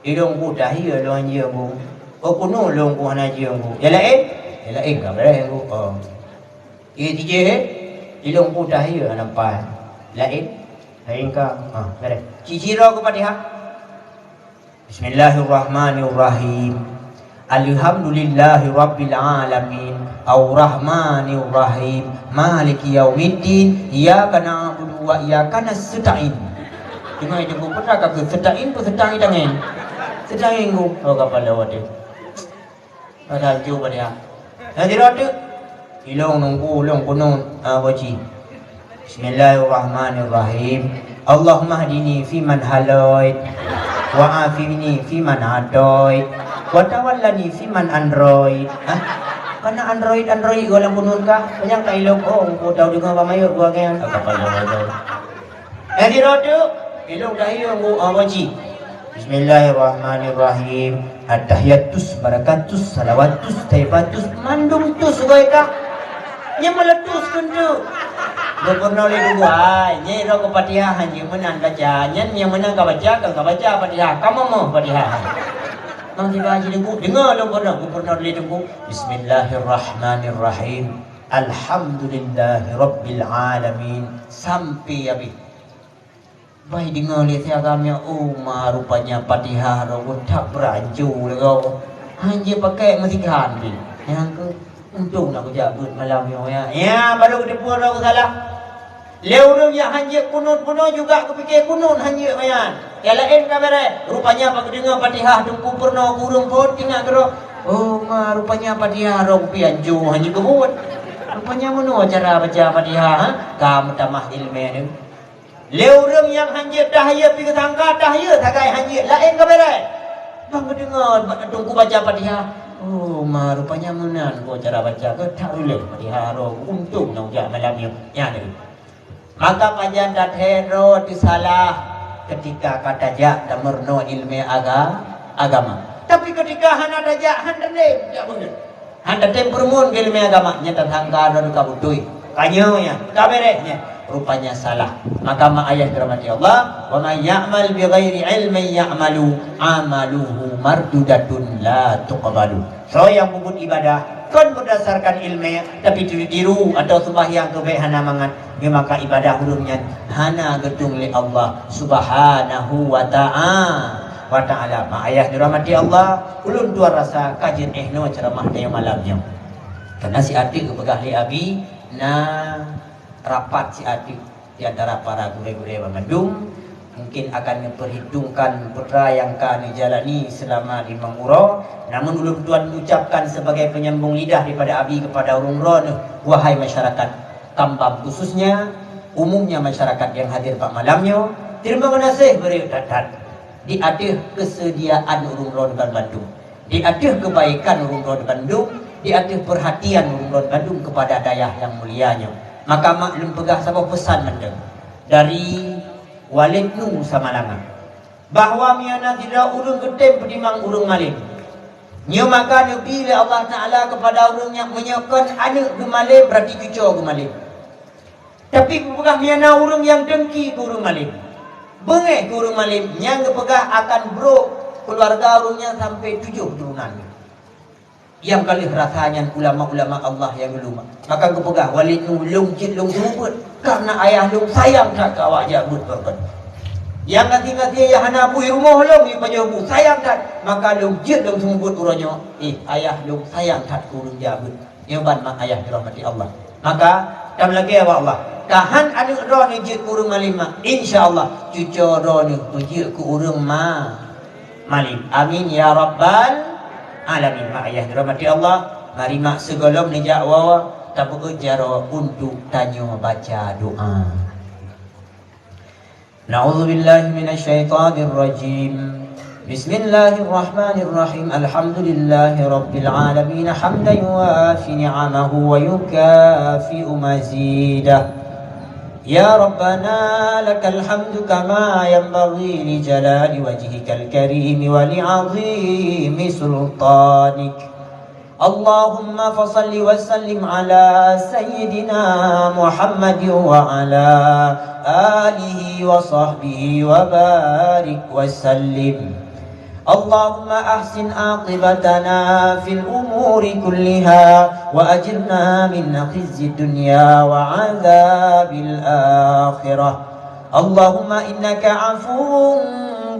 "Ilôn Teungku, tahiyeu lôn han jeuet, Teungku." "Oh, kunut lôn Teungku, hana jeuet, Teungku." "Nyang laén?" "Nyang laén ka beureh, Teungku." "Oh." Ie tijih, eh? Ilôn Teungku, tahiyeu hana paih. Laén? Laén ka? Ha, beureh. Cit sidroe keu Fatihah. Bismillahirrahmanirrahim. Alhamdulillahirabbil alamin. Arrahmanirrahim. Maliki yaumiddin. Iyyaka na'budu wa iyyaka nasta'in. Teungoh itu peue ka keu seuta'in, peue seuta'in tangen? Seuta'in ku. Oh, kapala watèe. Padahai jeuet bak dia. Nyang sidroe teuk, "Ilôn Teungku, lôn kunut." Ah, boci. Bismillahirrahmanirrahim. "Allahummahdini fiman hadait, wa afini fiman atait, wa tawallani fiman android." Hah? Kana android, android goh lam kunut kah? Panyang ka ilôn, oh, Teungku tau deungoe bak mayot gua nyan. Apa lôn? Nyang sidroe teuk, "Ilôn tahiyeu, Teungku." Ah, boci. Bismillahirrahmanirrahim. Attahiyatus, barakatus, salawatus, thayyibatus, mandum tus goe ka. Nyan meuletus keuneuk. Geupeureunoe lé Teungku, hai, nyan droe keu Fatihah, han jeuet meunan baca. Nyan nyang meunan ka baca, kan ka baca Fatihah. Ka momoh Fatihah. Bang tiba ji Teungku, deungoe lôn peureunah, geupeureunoe lé Teungku. Bismillahirrahmanirrahim. Alhamdulillahirabbil alamin. Sampai habis. Bai deungoe lé si agam nyan, oh ma, rupanya Fatihah droe geutak beurancu lé goe. Han jeuet pakai meusikan pih. Nyang keu untông na kujak beuet malam nyoe ya. Ya, baru geuteupeue droe geusalah. Lé ureueng nyang han jeuet kunut bunoe juga geupike kunut han jeuet meunan. Nyang laén ka beureh, rupanya bak geudeungoe Fatihah Teungku peurunoe keu ureueng phon ingat keudroe. Oh ma, rupanya Fatihah droe geupian ju han jeuet geubuet. Rupanya meunoe cara baca Fatihah, ha? Ka meutamah ileumèe nyoe. Lé ureueng nyang han jeuet tahiyat pih geusangka tahiyat sagai han jeuet, laén ka beureh. Ban geudeungoe Teungku baca Fatihah. Oh ma, rupanya meunan goe cara baca, geutak ulèe Fatihah droe, untông na ujak malam nyoe. Nyan. Maka pajan that-that droe teusalah keutika ka tajak tameurunoe ileumèe aga-, agama. Tapi keutika hana tajak, han teuntèe jak beungèh. Han tatém peureumeun keu ileumèe agama, nyan tasangka droe ka beutôi. Ka nyoe nyan, ka beureh nyan. Rupanya salah. Maka mak ayah dirahmati Allah, "Wa may ya'mal bi ghairi ilmin ya'malu, amaluhu mardudatun la tuqbalu." Soe nyang peubuet ibadah kon berdasarkan ileumèe, tapi tiru-tiru atawa seumbahyang keu bèk hana mangat, nyoe maka ibadah ureueng nyan hana geutueng lé Allah Subhanahu wa ta'a-, wa ta'ala. Mak ayah dirahmati Allah, ulôn tuan rasa ka jeuet 'oh noe ceuramah tanyoe malam nyoe. Karena siat teuk geupeugah lé Abi, na rapat siat teuk di antara para gurèe-gurèe banmandum, mungkin akan neupeurhitongkan peue nyang ka neujalani seulama limong uroe. Namun ulôn tuan ucapkan sebagai penyambung lidah daripada Abi kepada ureueng droeneuh, wahai masyarakat Kambang, khususnya umumnya masyarakat nyang hadir bak malam nyoe, teurimong geunaséh beureukat that-that di ateueh keuseudiaan ureueng droeneuh banmandum. Di ateueh keubaikan ureueng droeneuh bandum, di ateueh peurhatian ureueng droeneuh bandum keupada dayah nyang mulia nyoe. Maka mak lôn peugah saboh peusan mantong dari Walid Nu Samalanga, bahwa meunyoe na sidroe ureueng geutem peutimang ureueng malém, nyoe maka neubi lé Allah Taala keupada ureueng nyan, meunyoe kon aneuk geumalém, berarti cucoe geumalém. Tapi geupeugah meunyoe na ureueng nyang dengki keu ureueng malém, beungéh keu ureueng malém, nyan geupeugah akan brok keuluwarga ureueng nyan sampai tujoh turonan. Nyang ka lheueh rasa nyan ulama-ulama Allah nyang geulumak. Maka geupeugah, "Walid Nu, lôn jeuet lôn seumeubeuet, karena ayah lôn sayang that keu awak jak beuet beureukot. Nyang gasien-gasien nyang hana bui rumoh lôn jipajoh bu, sayang that, maka lôn jeuet lôn seumeubeuet uroe nyoe. Eh, ayah lôn sayang that keu ureueng jak beuet." Nyoe ban mak ayah dirahmati Allah. Maka, tameulakèe bak Allah. Ka han aneuk droeneuh jeuet keu ureueng malém mak, insya Allah, cucoe droeneuh beujeuet keu ureueng ma-, malém. Amin ya rabbal alamin. Mak ayah dirahmati Allah, mari mak sigohlom neujak woe, tapeubuet jaroe untuk tanyoe baca doa. أعوذ بالله من الشيطان الرجيم. بسم الله الرحمن الرحيم. الحمد لله رب العالمين، حمدا يوافي نعمه ويكافئ مزيده. يا ربنا، لك الحمد كما ينبغي لجلال وجهك الكريم ولعظيم سلطانك. اللهم فصل وسلم على سيدنا محمد وعلى آله وصحبه وبارك وسلم. اللهم أحسن عاقبتنا في الأمور كلها وأجرنا من خزي الدنيا وعذاب الآخرة. اللهم إنك عفو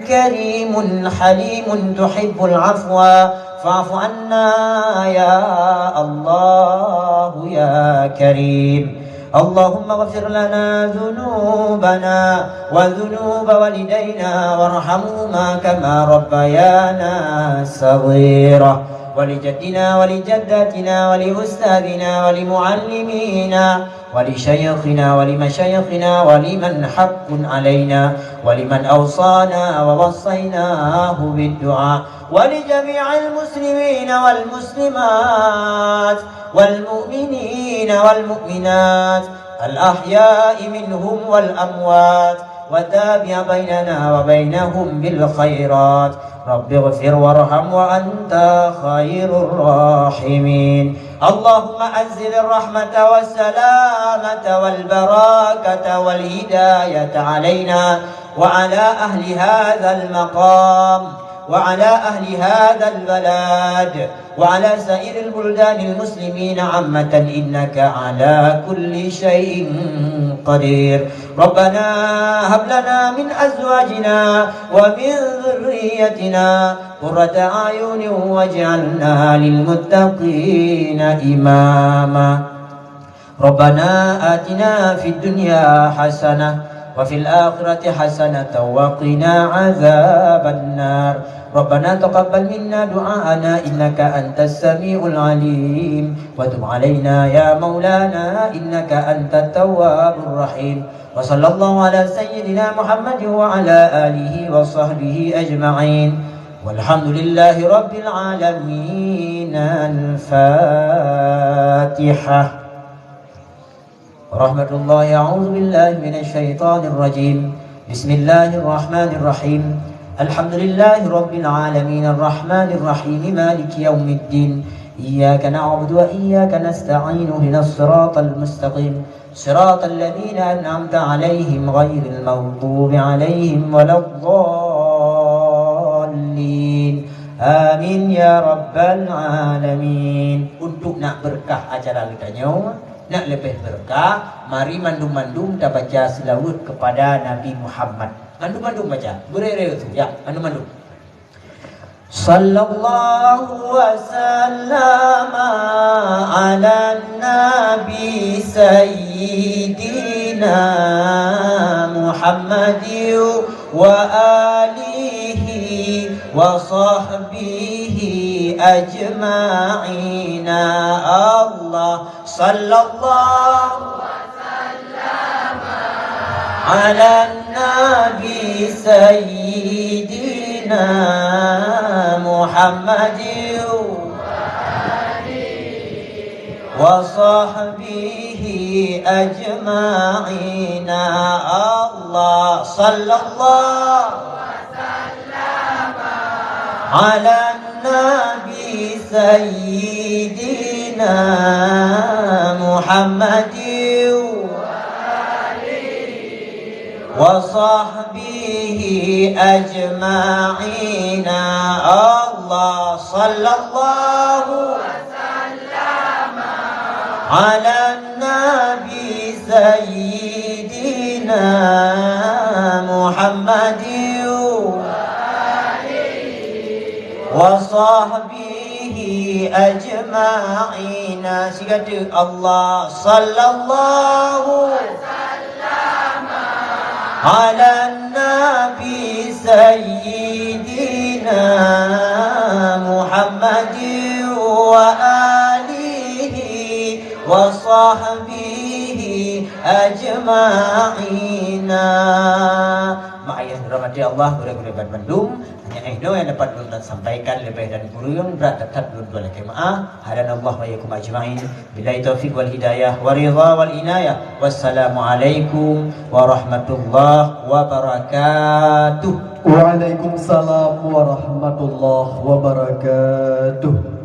كريم حليم تحب العفو فاعف عنا يا الله يا كريم. اللهم اغفر لنا ذنوبنا وذنوب والدينا وارحمهما كما ربيانا صغيرا، ولجدنا ولجداتنا ولأستاذنا ولمعلمينا ولشيخنا ولمشايخنا ولمن حق علينا ولمن أوصانا ووصيناه بالدعاء ولجميع المسلمين والمسلمات والمؤمنين والمؤمنات الأحياء منهم والأموات وتابع بيننا وبينهم بالخيرات. رب اغفر وارحم وأنت خير الراحمين. اللهم أنزل الرحمة والسلامة والبركة والهداية علينا وعلى أهل هذا المقام وعلى أهل هذا البلد وعلى سائر البلدان المسلمين عامة إنك على كل شيء قدير. ربنا هب لنا من أزواجنا ومن ذريتنا قرة أعين واجعلنا للمتقين إماما. ربنا آتنا في الدنيا حسنة وفي الآخرة حسنة وقنا عذاب النار. ربنا تقبل منا دعاءنا إنك أنت السميع العليم وتب علينا يا مولانا إنك أنت التواب الرحيم. وصلى الله على سيدنا محمد وعلى آله وصحبه أجمعين. والحمد لله رب العالمين. الفاتحة. ورحمة الله. أعوذ بالله من الشيطان الرجيم. بسم الله الرحمن الرحيم. الحمد لله رب العالمين. الرحمن الرحيم. مالك يوم الدين. إياك نعبد وإياك نستعين. اهدنا الصراط المستقيم. صراط الذين أنعمت عليهم غير المغضوب عليهم ولا الضالين. آمين يا رب العالمين. Untuk nak berkah acara geutanyoe, nak leubeh berkah, mari mandum-mandum tabaca seulaweuet kepada Nabi Muhammad. Mandum-mandum baca, beureu-reu tu, ya, mandum-mandum. صلى الله وسلم على النبي سيدنا محمد وآله وصحبه أجمعين. الله صلى الله وسلم على النبي سيدنا محمد وصحبه أجمعين. الله صلى الله على النبي سيدنا محمد وصحبه أجمعين. الله صلى الله على النبي سيدنا محمد وصحبه أجمعين. Sigoe teuk, الله صلى الله على النبي سيدنا محمد وآله وصحبه أجمعين. Mak ayah dirahmati Allah, gurée-gurée bandum, hanya inoe nyang dapat lôn sampaikan, leubeh dan kureueng brat that-that lôn tuan lakée meu'ah. Hadanallahu wa iyyakum ajma'in. Billahi taufiq wal hidayah, wa ridha wal inayah. Wassalamualaikum warahmatullahi wabarakatuh. Waalaikumsalam warahmatullahi wabarakatuh.